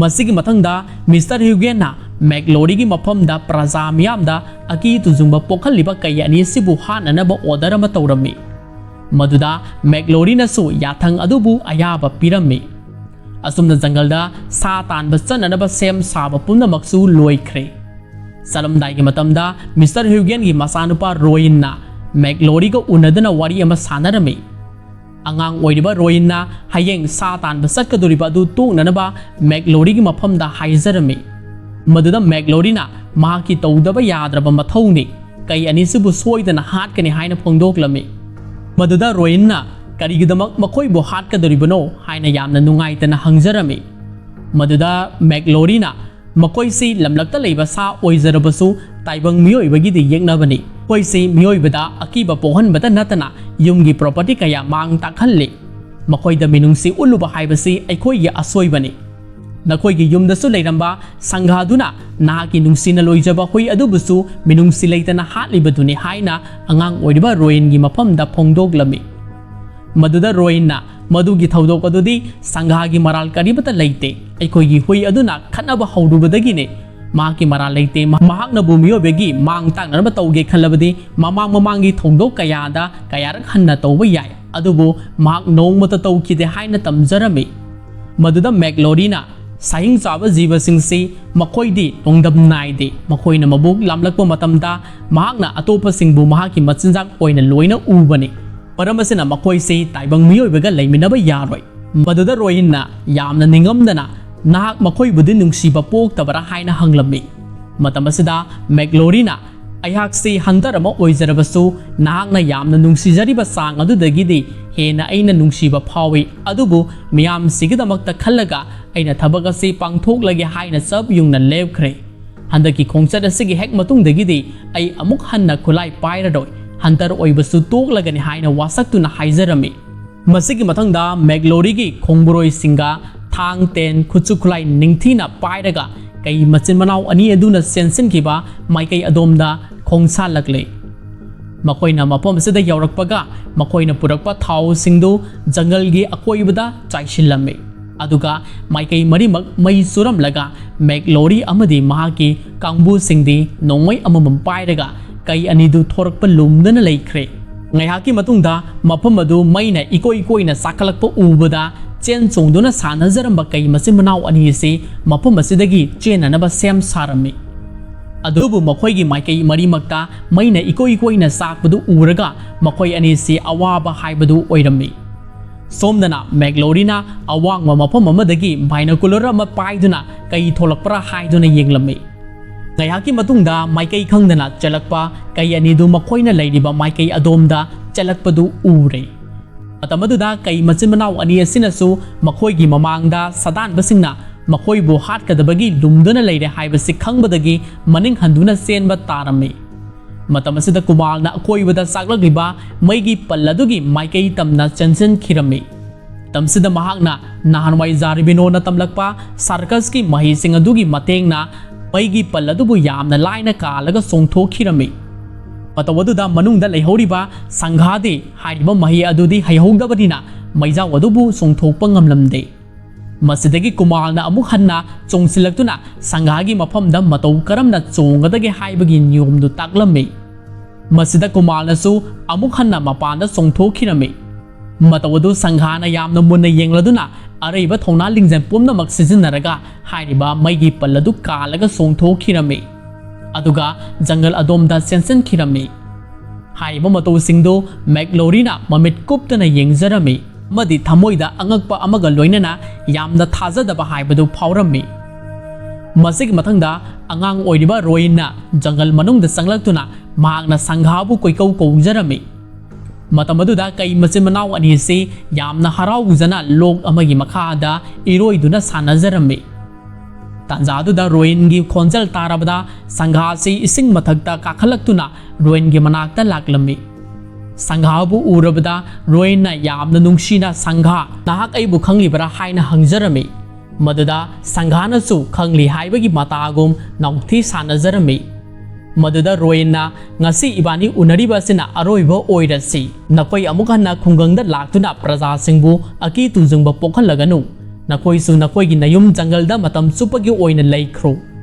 ꯃꯁꯤꯒꯤ ꯃꯊꯪꯗ ꯃꯤꯁꯇꯔ ꯍ꯭ꯌꯨꯒꯦꯟꯅ ꯃꯦꯛꯂꯣꯔꯤꯒꯤ ꯃꯐꯝꯗ ꯄ꯭ꯔꯖꯥ ꯃꯤꯌꯥꯝꯗ ꯑꯀꯤ ꯇꯨꯖꯨꯡꯕ ꯄꯣꯛꯍꯜꯂꯤꯕ ꯀꯩ ꯑꯅꯤ ꯑꯁꯤꯕꯨ ꯍꯥꯠꯅꯅꯕ ꯑꯣꯔꯗꯔ ꯑꯃ ꯇꯧꯔꯝꯃꯤ꯫ ꯃꯗꯨꯗ ꯃꯦꯛꯂꯣꯔꯤꯅꯁꯨ ꯌꯥꯊꯪ ꯑꯗꯨꯕꯨ ꯑꯌꯥꯕ ꯄꯤꯔꯝꯃꯤ꯫ ꯑꯁꯨꯝꯅ ꯖꯪꯒꯜꯗ ꯁꯥ ꯇꯥꯟꯕ ꯆꯠꯅꯅꯕ ꯁꯦꯝ ꯁꯥꯕ ꯄꯨꯝꯅꯃꯛꯁꯨ ꯂꯣꯏꯈ꯭ꯔꯦ꯫ ꯆꯠꯂꯝꯗꯥꯏꯒꯤ ꯃꯇꯝꯗ ꯃꯤꯁꯇꯔ ꯍ꯭ꯌꯨꯒꯦꯟꯒꯤ ꯃꯆꯥꯅꯨꯄꯥ ꯔꯣꯌꯤꯟꯅ ꯃꯦꯛꯂꯣꯔꯤꯒ ꯎꯅꯗꯨꯅ ꯋꯥꯔꯤ ꯑꯃ ꯁꯥꯟꯅꯔꯝꯃꯤ꯫ ꯑꯉꯥꯡ ꯑꯣꯏꯔꯤꯕ ꯔꯣꯌꯤꯟꯅ ꯍꯌꯦꯡ ꯁꯥ ꯇꯥꯟꯕ ꯆꯠꯀꯗꯧꯔꯤꯕ ꯑꯗꯨ ꯇꯣꯛꯅꯅꯕ ꯃꯦꯛꯂꯣꯔꯤꯒꯤ ꯃꯐꯝꯗ ꯍꯥꯏꯖꯔꯝꯃꯤ꯫ ꯃꯗꯨꯗ ꯃꯦꯛꯂꯣꯔꯤꯅ ꯃꯍꯥꯛꯀꯤ ꯇꯧꯗꯕ ꯌꯥꯗ꯭ꯔꯕ ꯃꯊꯧꯅꯤ, ꯀꯩ ꯑꯅꯤꯁꯤꯕꯨ ꯁꯣꯏꯗꯅ ꯍꯥꯠꯀꯅꯤ ꯍꯥꯏꯅ ꯐꯣꯡꯗꯣꯛꯂꯝꯃꯤ꯫ ꯃꯗꯨꯗ ꯔꯣꯌꯤꯟꯅ ꯀꯔꯤꯒꯤꯗꯃꯛ ꯃꯈꯣꯏꯕꯨ ꯍꯥꯠꯀꯗꯧꯔꯤꯕꯅꯣ ꯍꯥꯏꯅ ꯌꯥꯝꯅ ꯅꯨꯡꯉꯥꯏꯇꯅ ꯍꯪꯖꯔꯝꯃꯤ꯫ ꯃꯗꯨꯗ ꯃꯦꯛꯂꯣꯔꯤꯅ ꯃꯈꯣꯏꯁꯤ ꯂꯝꯂꯛꯇ ꯂꯩꯕ ꯁꯥ ꯑꯣꯏꯖꯔꯕꯁꯨ ꯇꯥꯏꯕꯪ ꯃꯤꯑꯣꯏꯕꯒꯤꯗꯤ ꯌꯦꯛꯅꯕꯅꯤ꯫ ꯃꯈꯣꯏꯁꯤ ꯃꯤꯑꯣꯏꯕꯗ ꯑꯀꯤꯕ ꯄꯣꯛꯍꯟꯕꯇ ꯅꯠꯇꯅ ꯌꯨꯝꯒꯤ ꯄ꯭ꯔꯣꯄꯔꯇꯤ ꯀꯌꯥ ꯃꯥꯡ ꯇꯥꯛꯍꯜꯂꯤ꯫ ꯃꯈꯣꯏꯗ ꯃꯤꯅꯨꯡꯁꯤ ꯎꯠꯂꯨꯕ ꯍꯥꯏꯕꯁꯤ ꯑꯩꯈꯣꯏꯒꯤ ꯑꯁꯣꯏꯕꯅꯤ꯫ ꯅꯈꯣꯏꯒꯤ ꯌꯨꯝꯗꯁꯨ ꯂꯩꯔꯝꯕ ꯁꯪꯒꯥꯗꯨꯅ ꯅꯍꯥꯛꯀꯤ ꯅꯨꯡꯁꯤꯅ ꯂꯣꯏꯖꯕ ꯍꯨꯏ ꯑꯗꯨꯕꯨꯁꯨ ꯃꯤꯅꯨꯡꯁꯤ ꯂꯩꯇꯅ ꯍꯥꯠꯂꯤꯕꯗꯨꯅꯤ ꯍꯥꯏꯅ ꯑꯉꯥꯡ ꯑꯣꯏꯔꯤꯕ ꯔꯣꯌꯤꯟꯒꯤ ꯃꯐꯝꯗ ꯐꯣꯡꯗꯣꯛꯂꯝꯃꯤ꯫ ꯃꯗꯨꯗ ꯔꯣꯌꯤꯟꯅ ꯃꯗꯨꯒꯤ ꯊꯧꯗꯣꯛ ꯑꯗꯨꯗꯤ ꯁꯪꯒꯥꯒꯤ ꯃꯔꯥꯜ ꯀꯔꯤꯃꯠꯇ ꯂꯩꯇꯦ, ꯑꯩꯈꯣꯏꯒꯤ ꯍꯨꯏ ꯑꯗꯨꯅ ꯈꯠꯅꯕ ꯍꯧꯔꯨꯕꯗꯒꯤꯅꯤ꯫ ꯃꯍꯥꯛꯀꯤ ꯃꯔꯥꯜ ꯂꯩꯇꯦ꯫ ꯃꯍꯥꯛꯅꯕꯨ ꯃꯤꯑꯣꯏꯕꯒꯤ ꯃꯥꯡ ꯇꯥꯛꯅꯅꯕ ꯇꯧꯒꯦ ꯈꯜꯂꯕꯗꯤ ꯃꯃꯥꯡ ꯃꯃꯥꯡꯒꯤ ꯊꯧꯗꯣꯛ ꯀꯌꯥꯗ ꯀꯌꯥꯔꯛ ꯍꯟꯅ ꯇꯧꯕ ꯌꯥꯏ, ꯑꯗꯨꯕꯨ ꯃꯍꯥꯛ ꯅꯣꯡꯃꯇ ꯇꯧꯈꯤꯗꯦ ꯍꯥꯏꯅ ꯇꯝꯖꯔꯝꯃꯤ꯫ ꯃꯗꯨꯗ ꯃꯦꯛꯂꯣꯔꯤꯅ ꯁꯥꯍꯤꯡ ꯆꯥꯕ ꯖꯤꯕꯁꯤꯡꯁꯤ ꯃꯈꯣꯏꯗꯤ ꯅꯣꯡꯗꯝ ꯅꯥꯏꯗꯦ, ꯃꯈꯣꯏꯅ ꯃꯕꯨꯛ ꯂꯥꯝꯂꯛꯄ ꯃꯇꯝꯗ ꯃꯍꯥꯛꯅ ꯑꯇꯣꯞꯄꯁꯤꯡꯕꯨ ꯃꯍꯥꯛꯀꯤ ꯃꯆꯤꯟꯖꯥꯛ ꯑꯣꯏꯅ ꯂꯣꯏꯅ ꯎꯕꯅꯤ꯫ ꯃꯔꯝ ꯑꯁꯤꯅ ꯃꯈꯣꯏꯁꯤ ꯇꯥꯏꯕꯪ ꯃꯤꯑꯣꯏꯕꯒ ꯂꯩꯃꯤꯟꯅꯕ ꯌꯥꯔꯣꯏ꯫ ꯃꯗꯨꯗ ꯔꯣꯌꯤꯟꯅ ꯌꯥꯝꯅ ꯅꯤꯡꯉꯝꯗꯅ, "ꯅꯍꯥꯛ ꯃꯈꯣꯏꯕꯨꯗꯤ ꯅꯨꯡꯁꯤꯕ ꯄꯣꯛꯇꯕꯔꯥ?" ꯍꯥꯏꯅ ꯍꯪꯂꯝꯃꯤ꯫ ꯃꯇꯝ ꯑꯁꯤꯗ ꯃꯦꯛꯂꯣꯔꯤꯅ, "ꯑꯩꯍꯥꯛꯁꯤ ꯍꯟꯇꯔ ꯑꯃ ꯑꯣꯏꯖꯔꯕꯁꯨ ꯅꯍꯥꯛꯅ ꯌꯥꯝꯅ ꯅꯨꯡꯁꯤꯖꯔꯤꯕ ꯆꯥꯡ ꯑꯗꯨꯗꯒꯤꯗꯤ ꯍꯦꯟꯅ ꯑꯩꯅ ꯅꯨꯡꯁꯤꯕ ꯐꯥꯎꯏ, ꯑꯗꯨꯕꯨ ꯃꯤꯌꯥꯝꯁꯤꯒꯤꯗꯃꯛꯇ ꯈꯜꯂꯒ ꯑꯩꯅ ꯊꯕꯛ ꯑꯁꯤ ꯄꯥꯡꯊꯣꯛꯂꯒꯦ" ꯍꯥꯏꯅ ꯆꯞ ꯌꯨꯡꯅ ꯂꯦꯞꯈ꯭ꯔꯦ꯫ ꯍꯟꯗꯛꯀꯤ ꯈꯣꯡꯆꯠ ꯑꯁꯤꯒꯤ ꯍꯦꯛ ꯃꯇꯨꯡꯗꯒꯤꯗꯤ ꯑꯩ ꯑꯃꯨꯛ ꯍꯟꯅ ꯈꯨꯠꯂꯥꯏ ꯄꯥꯏꯔꯔꯣꯏ, ꯍꯟꯇꯔ ꯑꯣꯏꯕꯁꯨ ꯇꯣꯛꯂꯒꯅꯤ ꯍꯥꯏꯅ ꯋꯥꯁꯛꯇꯨꯅ ꯍꯥꯏꯖꯔꯝꯃꯤ꯫ ꯃꯁꯤꯒꯤ ꯃꯊꯪꯗ ꯃꯦꯛꯂꯣꯔꯤꯒꯤ ꯈꯣꯡꯕꯨꯔꯣꯏꯁꯤꯡꯒ ꯊꯥꯡ, ꯇꯦꯟ, ꯈꯨꯠꯁꯨ ꯈꯨꯠꯂꯥꯏ ꯅꯤꯡꯊꯤꯅ ꯄꯥꯏꯔꯒ ꯀꯩ ꯃꯆꯤꯟ ꯃꯅꯥꯎ ꯑꯅꯤ ꯑꯗꯨꯅ ꯆꯦꯟꯁꯤꯟꯈꯤꯕ ꯃꯥꯏꯀꯩ ꯑꯗꯣꯝꯗ ꯈꯣꯡꯁꯥꯜꯂꯛꯂꯦ꯫ ꯃꯈꯣꯏꯅ ꯃꯐꯝ ꯑꯁꯤꯗ ꯌꯧꯔꯛꯄꯒ ꯃꯈꯣꯏꯅ ꯄꯨꯔꯛꯄ ꯊꯥꯎꯁꯤꯡꯗꯨ ꯖꯪꯒꯜꯒꯤ ꯑꯀꯣꯏꯕꯗ ꯆꯥꯏꯁꯤꯜꯂꯝꯃꯤ꯫ ꯑꯗꯨꯒ ꯃꯥꯏꯀꯩ ꯃꯔꯤꯃꯛ ꯃꯩ ꯆꯨꯔꯝꯂꯒ ꯃꯦꯛꯂꯣꯔꯤ ꯑꯃꯗꯤ ꯃꯍꯥꯛꯀꯤ ꯀꯥꯡꯕꯨꯁꯤꯡꯗꯤ ꯅꯣꯡꯃꯩ ꯑꯃꯃꯝ ꯄꯥꯏꯔꯒ ꯀꯩ ꯑꯅꯤꯗꯨ ꯊꯣꯔꯛꯄ ꯂꯨꯝꯗꯅ ꯂꯩꯈ꯭ꯔꯦ꯫ ꯉꯥꯏꯍꯥꯛꯀꯤ ꯃꯇꯨꯡꯗ ꯃꯐꯝ ꯑꯗꯨ ꯃꯩꯅ ꯏꯀꯣꯏ ꯀꯣꯏꯅ ꯆꯥꯛꯈꯠꯂꯛꯄ ꯎꯕꯗ ꯆꯦꯟ ꯆꯣꯡꯗꯨꯅ ꯁꯥꯟꯅꯖꯔꯝꯕ ꯀꯩ ꯃꯆꯤꯟ ꯃꯅꯥꯎ ꯑꯅꯤ ꯑꯁꯤ ꯃꯐꯝ ꯑꯁꯤꯗꯒꯤ ꯆꯦꯟꯅꯅꯕ ꯁꯦꯝ ꯁꯥꯔꯝꯃꯤ꯫ ꯑꯗꯨꯕꯨ ꯃꯈꯣꯏꯒꯤ ꯃꯥꯏꯀꯩ ꯃꯔꯤꯃꯛꯇ ꯃꯩꯅ ꯏꯀꯣꯏ ꯀꯣꯏꯅ ꯆꯥꯛꯄꯗꯨ ꯎꯔꯒ ꯃꯈꯣꯏ ꯑꯅꯤꯁꯤ ꯑꯋꯥꯕ ꯍꯥꯏꯕꯗꯨ ꯑꯣꯏꯔꯝꯃꯤ꯫ ꯁꯣꯝꯗꯅ ꯃꯦꯛꯂꯣꯔꯤꯅ ꯑꯋꯥꯡꯕ ꯃꯐꯝ ꯑꯃꯗꯒꯤ ꯕꯥꯏꯅꯣꯀꯨꯂꯔ ꯑꯃ ꯄꯥꯏꯗꯨꯅ ꯀꯩ ꯊꯣꯛꯂꯛꯄ꯭ꯔꯥ ꯍꯥꯏꯗꯨꯅ ꯌꯦꯡꯂꯝꯃꯤ꯫ ꯉꯥꯏꯍꯥꯛꯀꯤ ꯃꯇꯨꯡꯗ ꯃꯥꯏꯀꯩ ꯈꯪꯗꯅ ꯆꯦꯜꯂꯛꯄ ꯀꯩ ꯑꯅꯤꯗꯨ ꯃꯈꯣꯏꯅ ꯂꯩꯔꯤꯕ ꯃꯥꯏꯀꯩ ꯑꯗꯣꯝꯗ ꯆꯦꯜꯂꯛꯄꯗꯨ ꯎꯔꯦ꯫ ꯃꯇꯝ ꯑꯗꯨꯗ ꯀꯩ ꯃꯆꯤꯟ ꯃꯅꯥꯎ ꯑꯅꯤ ꯑꯁꯤꯅꯁꯨ ꯃꯈꯣꯏꯒꯤ ꯃꯃꯥꯡꯗ ꯁꯥꯗꯥꯟꯕꯁꯤꯡꯅ ꯃꯈꯣꯏꯕꯨ ꯍꯥꯠꯀꯗꯕꯒꯤ ꯂꯨꯝꯗꯨꯅ ꯂꯩꯔꯦ ꯍꯥꯏꯕꯁꯤ ꯈꯪꯕꯗꯒꯤ ꯃꯅꯤꯡ ꯍꯟꯗꯨꯅ ꯆꯦꯟꯕ ꯇꯥꯔꯝꯃꯤ꯫ ꯃꯇꯝ ꯑꯁꯤꯗ ꯀꯨꯃꯥꯜꯅ ꯑꯀꯣꯏꯕꯗ ꯆꯥꯛꯂꯛꯂꯤꯕ ꯃꯩꯒꯤ ꯄꯜ ꯑꯗꯨꯒꯤ ꯃꯥꯏꯀꯩ ꯇꯝꯅ ꯆꯦꯟꯁꯤꯟꯈꯤꯔꯝꯃꯤ꯫ ꯃꯇꯝꯁꯤꯗ ꯃꯍꯥꯛꯅ ꯅꯍꯥꯟꯋꯥꯏ ꯖꯥꯔꯤꯕꯤꯅꯣꯅ ꯇꯝꯂꯛꯄ ꯁꯥꯔꯀꯁꯀꯤ ꯃꯍꯩꯁꯤꯡ ꯑꯗꯨꯒꯤ ꯃꯇꯦꯡꯅ ꯃꯩꯒꯤ ꯄꯜ ꯑꯗꯨꯕꯨ ꯌꯥꯝꯅ ꯂꯥꯏꯅ ꯀꯥꯜꯂꯒ ꯆꯣꯡꯊꯣꯛꯈꯤꯔꯝꯃꯤ꯫ ꯃꯇꯧ ꯑꯗꯨꯗ ꯃꯅꯨꯡꯗ ꯂꯩꯍꯧꯔꯤꯕ ꯁꯪꯘꯥꯗꯤ ꯍꯥꯏꯔꯤꯕ ꯃꯍꯩ ꯑꯗꯨꯗꯤ ꯍꯩꯍꯧꯗꯕꯅꯤꯅ ꯃꯩꯖꯥꯎ ꯑꯗꯨꯕꯨ ꯆꯣꯡꯊꯣꯛꯄ ꯉꯝꯂꯝꯗꯦ꯫ ꯃꯁꯤꯗꯒꯤ ꯀꯨꯃꯥꯜꯅ ꯑꯃꯨꯛ ꯍꯟꯅ ꯆꯣꯡꯁꯤꯜꯂꯛꯇꯨꯅ ꯁꯪꯘꯥꯒꯤ ꯃꯐꯝꯗ ꯃꯇꯧ ꯀꯔꯝꯅ ꯆꯣꯡꯒꯗꯒꯦ ꯍꯥꯏꯕꯒꯤ ꯅꯤꯌꯣꯝꯗꯨ ꯇꯥꯛꯂꯝꯃꯤ꯫ ꯃꯁꯤꯗ ꯀꯨꯃꯥꯜꯅꯁꯨ ꯑꯃꯨꯛ ꯍꯟꯅ ꯃꯄꯥꯟꯗ ꯆꯣꯡꯊꯣꯛꯈꯤꯔꯝꯃꯤ꯫ ꯃꯇꯧ ꯑꯗꯨ ꯁꯪꯘꯥꯅ ꯌꯥꯝꯅ ꯃꯨꯟꯅ ꯌꯦꯡꯂꯗꯨꯅ ꯑꯔꯩꯕ ꯊꯧꯅꯥ ꯂꯤꯡꯖꯦꯜ ꯄꯨꯝꯅꯃꯛ ꯁꯤꯖꯤꯟꯅꯔꯒ ꯍꯥꯏꯔꯤꯕ ꯃꯩꯒꯤ ꯄꯜ ꯑꯗꯨ ꯀꯥꯜꯂꯒ ꯆꯣꯡꯊꯣꯛꯈꯤꯔꯝꯃꯤ꯫ ꯑꯗꯨꯒ ꯖꯪꯒꯜ ꯑꯗꯣꯝꯗ ꯆꯦꯟꯁꯤꯟꯈꯤꯔꯝꯃꯤ꯫ ꯍꯥꯏꯔꯤꯕ ꯃꯇꯧꯁꯤꯡꯗꯨ ꯃꯦꯛꯂꯣꯔꯤꯅ ꯃꯃꯤꯠ ꯀꯨꯞꯇꯅ ꯌꯦꯡꯖꯔꯝꯃꯤ ꯑꯃꯗꯤ ꯊꯃꯣꯏꯗ ꯑꯉꯛꯄ ꯑꯃꯒ ꯂꯣꯏꯅꯅ ꯌꯥꯝꯅ ꯊꯥꯖꯗꯕ ꯍꯥꯏꯕꯗꯨ ꯐꯥꯎꯔꯝꯃꯤ꯫ ꯃꯁꯤꯒꯤ ꯃꯊꯪꯗ ꯑꯉꯥꯡ ꯑꯣꯏꯔꯤꯕ ꯔꯣꯌꯤꯟꯅ ꯖꯪꯒꯜ ꯃꯅꯨꯡꯗ ꯆꯪꯂꯛꯇꯨꯅ ꯃꯍꯥꯛꯅ ꯁꯪꯘꯥꯕꯨ ꯀꯣꯏꯀꯧ ꯀꯧꯖꯔꯝꯃꯤ꯫ ꯃꯇꯝ ꯑꯗꯨꯗ ꯀꯩ ꯃꯆꯤꯟ ꯃꯅꯥꯎ ꯑꯅꯤ ꯑꯁꯤ ꯌꯥꯝꯅ ꯍꯔꯥꯎꯖꯅ ꯂꯣꯛ ꯑꯃꯒꯤ ꯃꯈꯥꯗ ꯏꯔꯣꯏꯗꯨꯅ ꯁꯥꯟꯅꯖꯔꯝꯃꯤ꯫ ꯇꯥꯟꯖꯥꯗꯨꯗ ꯔꯣꯍꯤꯟꯒꯤ ꯈꯣꯟꯖꯦꯜ ꯇꯥꯔꯕꯗ ꯁꯪꯒꯥꯁꯤ ꯏꯁꯤꯡ ꯃꯊꯛꯇ ꯀꯥꯈꯠꯂꯛꯇꯨꯅ ꯔꯣꯍꯤꯟꯒꯤ ꯃꯅꯥꯛꯇ ꯂꯥꯛꯂꯝꯃꯤ꯫ ꯁꯪꯒꯥꯕꯨ ꯎꯔꯕꯗ ꯔꯣꯍꯤꯟꯅ ꯌꯥꯝꯅ ꯅꯨꯡꯁꯤꯅ, "ꯁꯪꯒꯥ, ꯅꯍꯥꯛ ꯑꯩꯕꯨ ꯈꯪꯂꯤꯕꯔꯥ?" ꯍꯥꯏꯅ ꯍꯪꯖꯔꯝꯃꯤ꯫ ꯃꯗꯨꯗ ꯁꯪꯒꯥꯅꯁꯨ ꯈꯪꯂꯤ ꯍꯥꯏꯕꯒꯤ ꯃꯇꯥꯒꯨꯝ ꯅꯥꯎꯊꯤ ꯁꯥꯟꯅꯖꯔꯝꯃꯤ꯫ ꯃꯗꯨꯗ ꯔꯣꯍꯤꯟꯅ, "ꯉꯁꯤ ꯏꯕꯥꯅꯤ ꯎꯅꯔꯤꯕ ꯑꯁꯤꯅ ꯑꯔꯣꯏꯕ ꯑꯣꯏꯔꯁꯤ꯫ ꯅꯈꯣꯏ ꯑꯃꯨꯛ ꯍꯟꯅ ꯈꯨꯡꯒꯪꯗ ꯂꯥꯛꯇꯨꯅ ꯄ꯭ꯔꯖꯥꯁꯤꯡꯕꯨ ꯑꯀꯤ ꯇꯨꯖꯨꯡꯕ ꯄꯣꯛꯍꯜꯂꯒꯅꯨ꯫ ꯅꯈꯣꯏꯁꯨ ꯅꯈꯣꯏꯒꯤ ꯅꯌꯨꯝ ꯖꯪꯒꯜꯗ ꯃꯇꯝ ꯆꯨꯞꯄꯒꯤ ꯑꯣꯏꯅ ꯂꯩꯈ꯭ꯔꯣ꯫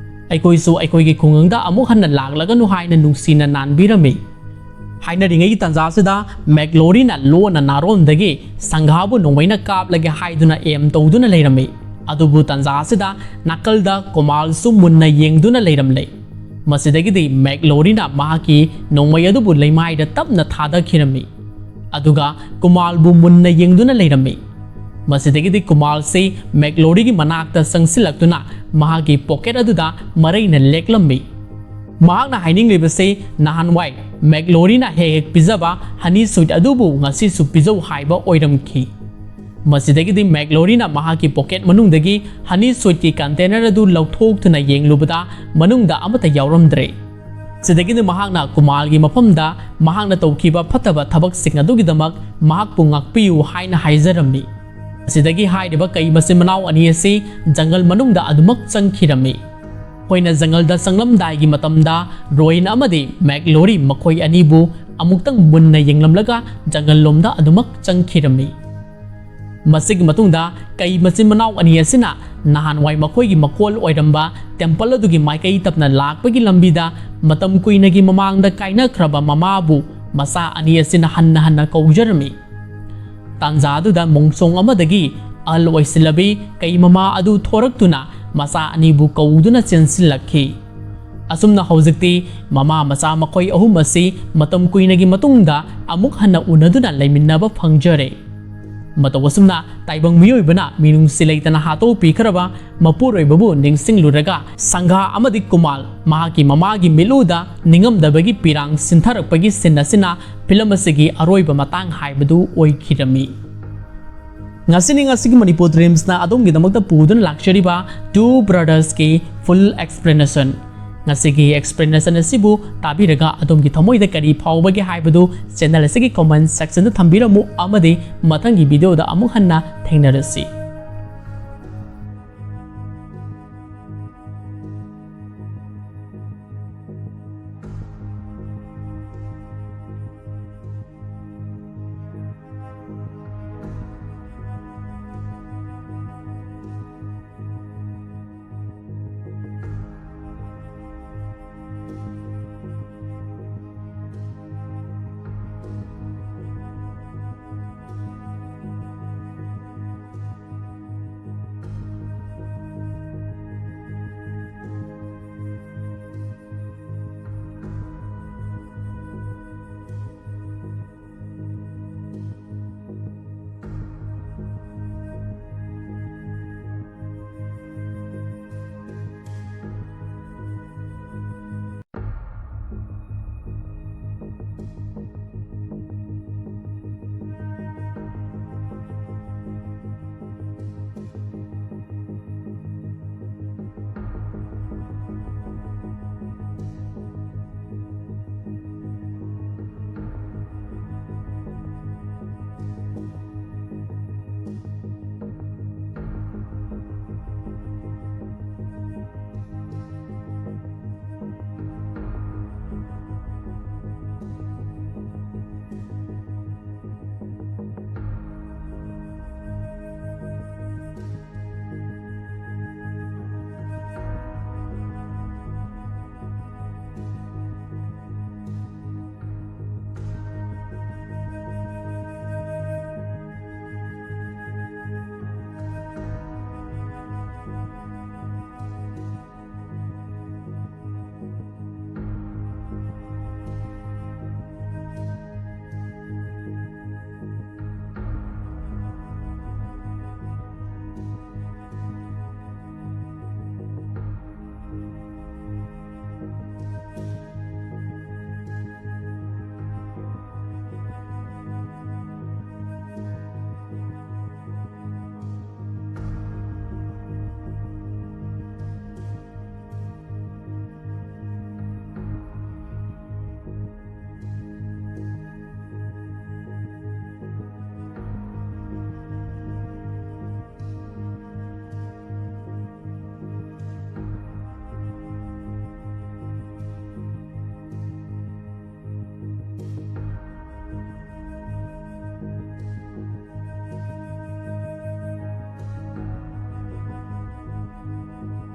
ꯑꯩꯈꯣꯏꯁꯨ ꯑꯩꯈꯣꯏꯒꯤ ꯈꯨꯡꯒꯪꯗ ꯑꯃꯨꯛ ꯍꯟꯅ ꯂꯥꯛꯂꯒꯅꯨ" ꯍꯥꯏꯅ ꯅꯨꯡꯁꯤꯅ ꯅꯥꯟꯕꯤꯔꯝꯃꯤ꯫ ꯍꯥꯏꯅꯔꯤꯉꯩꯒꯤ ꯇꯥꯟꯖꯥꯁꯤꯗ ꯃꯦꯛꯂꯣꯔꯤꯅ ꯂꯣꯟꯅ ꯅꯥꯔꯣꯟꯗꯒꯤ ꯁꯪꯒꯥꯕꯨ ꯅꯣꯡꯃꯩꯅ ꯀꯥꯞꯂꯒꯦ ꯍꯥꯏꯗꯨꯅ ꯑꯦꯝ ꯇꯧꯗꯨꯅ ꯂꯩꯔꯝꯃꯤ꯫ ꯑꯗꯨꯕꯨ ꯇꯥꯟꯖꯥ ꯑꯁꯤꯗ ꯅꯥꯀꯜꯗ ꯀꯨꯃꯥꯜꯁꯨ ꯃꯨꯟꯅ ꯌꯦꯡꯗꯨꯅ ꯂꯩꯔꯝꯂꯦ꯫ ꯃꯁꯤꯗꯒꯤꯗꯤ ꯃꯦꯛꯂꯣꯔꯤꯅ ꯃꯍꯥꯛꯀꯤ ꯅꯣꯡꯃꯩ ꯑꯗꯨꯕꯨ ꯂꯩꯃꯥꯏꯗ ꯇꯞꯅ ꯊꯥꯗꯈꯤꯔꯝꯃꯤ꯫ ꯑꯗꯨꯒ ꯀꯨꯃꯥꯜꯕꯨ ꯃꯨꯟꯅ ꯌꯦꯡꯗꯨꯅ ꯂꯩꯔꯝꯃꯤ꯫ ꯃꯁꯤꯗꯒꯤꯗꯤ ꯀꯨꯃꯥꯜꯁꯤ ꯃꯦꯛꯂꯣꯔꯤꯒꯤ ꯃꯅꯥꯛꯇ ꯆꯪꯁꯤꯜꯂꯛꯇꯨꯅ ꯃꯍꯥꯛꯀꯤ ꯄꯣꯀꯦꯠ ꯑꯗꯨꯗ ꯃꯔꯩꯅ ꯂꯦꯛꯂꯝꯃꯤ꯫ ꯃꯍꯥꯛꯅ ꯍꯥꯏꯅꯤꯡꯂꯤꯕꯁꯤ ꯅꯍꯥꯟꯋꯥꯏ ꯃꯦꯛꯂꯣꯔꯤꯅ ꯍꯦꯛ ꯍꯦꯛ ꯄꯤꯖꯕ ꯍꯅꯤ ꯁ꯭ꯋꯤꯠ ꯑꯗꯨꯕꯨ ꯉꯁꯤꯁꯨ ꯄꯤꯖꯧ ꯍꯥꯏꯕ ꯑꯣꯏꯔꯝꯈꯤ꯫ ꯃꯁꯤꯗꯒꯤꯗꯤ ꯃꯦꯛꯂꯣꯔꯤꯅ ꯃꯍꯥꯛꯀꯤ ꯄꯣꯀꯦꯠ ꯃꯅꯨꯡꯗꯒꯤ ꯍꯅꯤ ꯁ꯭ꯋꯤꯠꯀꯤ ꯀꯟꯇꯦꯅꯔ ꯑꯗꯨ ꯂꯧꯊꯣꯛꯇꯨꯅ ꯌꯦꯡꯂꯨꯕꯗ ꯃꯅꯨꯡꯗ ꯑꯃꯠꯇ ꯌꯥꯎꯔꯝꯗ꯭ꯔꯦ꯫ ꯁꯤꯗꯒꯤꯗꯤ ꯃꯍꯥꯛꯅ ꯀꯨꯃꯥꯜꯒꯤ ꯃꯐꯝꯗ ꯃꯍꯥꯛꯅ ꯇꯧꯈꯤꯕ ꯐꯠꯇꯕ ꯊꯕꯛꯁꯤꯡ ꯑꯗꯨꯒꯤꯗꯃꯛ ꯃꯍꯥꯛꯄꯨ ꯉꯥꯛꯄꯤꯌꯨ ꯍꯥꯏꯅ ꯍꯥꯏꯖꯔꯝꯃꯤ꯫ ꯁꯤꯗꯒꯤ ꯍꯥꯏꯔꯤꯕ ꯀꯩ ꯃꯆꯤꯟ ꯃꯅꯥꯎ ꯑꯅꯤ ꯑꯁꯤ ꯖꯪꯒꯜ ꯃꯅꯨꯡꯗ ꯑꯗꯨꯃꯛ ꯆꯪꯈꯤꯔꯝꯃꯤ꯫ ꯑꯩꯈꯣꯏꯅ ꯖꯪꯒꯜꯗ ꯆꯪꯂꯝꯗꯥꯏꯒꯤ ꯃꯇꯝꯗ ꯔꯣꯍꯤꯟ ꯑꯃꯗꯤ ꯃꯦꯛꯂꯣꯔꯤ ꯃꯈꯣꯏ ꯑꯅꯤꯕꯨ ꯑꯃꯨꯛꯇꯪ ꯃꯨꯟꯅ ꯌꯦꯡꯂꯝꯂꯒ ꯖꯪꯒꯜ ꯂꯣꯝꯗ ꯑꯗꯨꯃꯛ ꯆꯪꯈꯤꯔꯝꯃꯤ꯫ ꯃꯁꯤꯒꯤ ꯃꯇꯨꯡꯗ ꯀꯩ ꯃꯆꯤꯟ ꯃꯅꯥꯎ ꯑꯅꯤ ꯑꯁꯤꯅ ꯅꯍꯥꯟꯋꯥꯏ ꯃꯈꯣꯏꯒꯤ ꯃꯀꯣꯜ ꯑꯣꯏꯔꯝꯕ ꯇꯦꯝꯄꯜ ꯑꯗꯨꯒꯤ ꯃꯥꯏꯀꯩ ꯇꯞꯅ ꯂꯥꯛꯄꯒꯤ ꯂꯝꯕꯤꯗ ꯃꯇꯝ ꯀꯨꯏꯅꯒꯤ ꯃꯃꯥꯡꯗ ꯀꯥꯏꯅꯈ꯭ꯔꯕ ꯃꯃꯥꯕꯨ ꯃꯆꯥ ꯑꯅꯤ ꯑꯁꯤꯅ ꯍꯟꯅ ꯍꯟꯅ ꯀꯧꯖꯔꯝꯃꯤ꯫ ꯇꯥꯟꯖꯥꯗꯨꯗ ꯃꯣꯡꯁꯣꯡ ꯑꯃꯗꯒꯤ ꯑꯍꯜ ꯑꯣꯏꯁꯤꯜꯂꯕꯤ ꯀꯩ ꯃꯃꯥ ꯑꯗꯨ ꯊꯣꯔꯛꯇꯨꯅ ꯃꯆꯥ ꯑꯅꯤꯕꯨ ꯀꯧꯗꯨꯅ ꯆꯦꯟꯁꯤꯜꯂꯛꯈꯤ꯫ ꯑꯁꯨꯝꯅ ꯍꯧꯖꯤꯛꯇꯤ ꯃꯃꯥ ꯃꯆꯥ ꯃꯈꯣꯏ ꯑꯍꯨꯝ ꯑꯁꯤ ꯃꯇꯝ ꯀꯨꯏꯅꯒꯤ ꯃꯇꯨꯡꯗ ꯑꯃꯨꯛ ꯍꯟꯅ ꯎꯅꯗꯨꯅ ꯂꯩꯃꯤꯟꯅꯕ ꯐꯪꯖꯔꯦ꯫ ꯃꯇꯧ ꯑꯁꯨꯝꯅ ꯇꯥꯏꯕꯪ ꯃꯤꯑꯣꯏꯕꯅ ꯃꯤꯅꯨꯡꯁꯤ ꯂꯩꯇꯅ ꯍꯥꯠꯇꯣꯛꯄꯤꯈ꯭ꯔꯕ ꯃꯄꯨꯔꯣꯏꯕꯕꯨ ꯅꯤꯡꯁꯤꯡꯂꯨꯔꯒ ꯁꯪꯒꯥ ꯑꯃꯗꯤ ꯀꯨꯃꯥꯜ ꯃꯍꯥꯛꯀꯤ ꯃꯃꯥꯒꯤ ꯃꯤꯠꯂꯨꯗ ꯅꯤꯡꯉꯝꯗꯕꯒꯤ ꯄꯤꯔꯥꯡ ꯁꯤꯟꯊꯔꯛꯄꯒꯤ ꯁꯤꯟ ꯑꯁꯤꯅ ꯐꯤꯂꯝ ꯑꯁꯤꯒꯤ ꯑꯔꯣꯏꯕ ꯃꯇꯥꯡ ꯍꯥꯏꯕꯗꯨ ꯑꯣꯏꯈꯤꯔꯝꯃꯤ꯫ ꯉꯁꯤꯅꯤ ꯉꯁꯤꯒꯤ ꯃꯅꯤꯄꯨꯔ ꯗ꯭ꯔꯤꯝꯁꯅ ꯑꯗꯣꯝꯒꯤꯗꯃꯛꯇ ꯄꯨꯗꯨꯅ ꯂꯥꯛꯆꯔꯤꯕ ꯇꯨ ꯕ꯭ꯔꯗꯔꯁꯀꯤ ꯐꯨꯜ ꯑꯦꯛꯁꯄ꯭ꯂꯦꯅꯦꯁꯟ꯫ ꯉꯁꯤꯒꯤ ꯑꯦꯛꯁꯄ꯭ꯂꯦꯅꯦꯁꯟ ꯑꯁꯤꯕꯨ ꯇꯥꯕꯤꯔꯒ ꯑꯗꯣꯝꯒꯤ ꯊꯃꯣꯏꯗ ꯀꯔꯤ ꯐꯥꯎꯕꯒꯦ ꯍꯥꯏꯕꯗꯨ ꯆꯦꯅꯦꯜ ꯑꯁꯤꯒꯤ ꯀꯣꯃꯦꯟ ꯁꯦꯛꯁꯟꯗ ꯊꯝꯕꯤꯔꯝꯃꯨ, ꯑꯃꯗꯤ ꯃꯊꯪꯒꯤ ꯚꯤꯗꯤꯑꯣꯗ ꯑꯃꯨꯛ ꯍꯟꯅ ꯊꯦꯡꯅꯔꯁꯤ꯫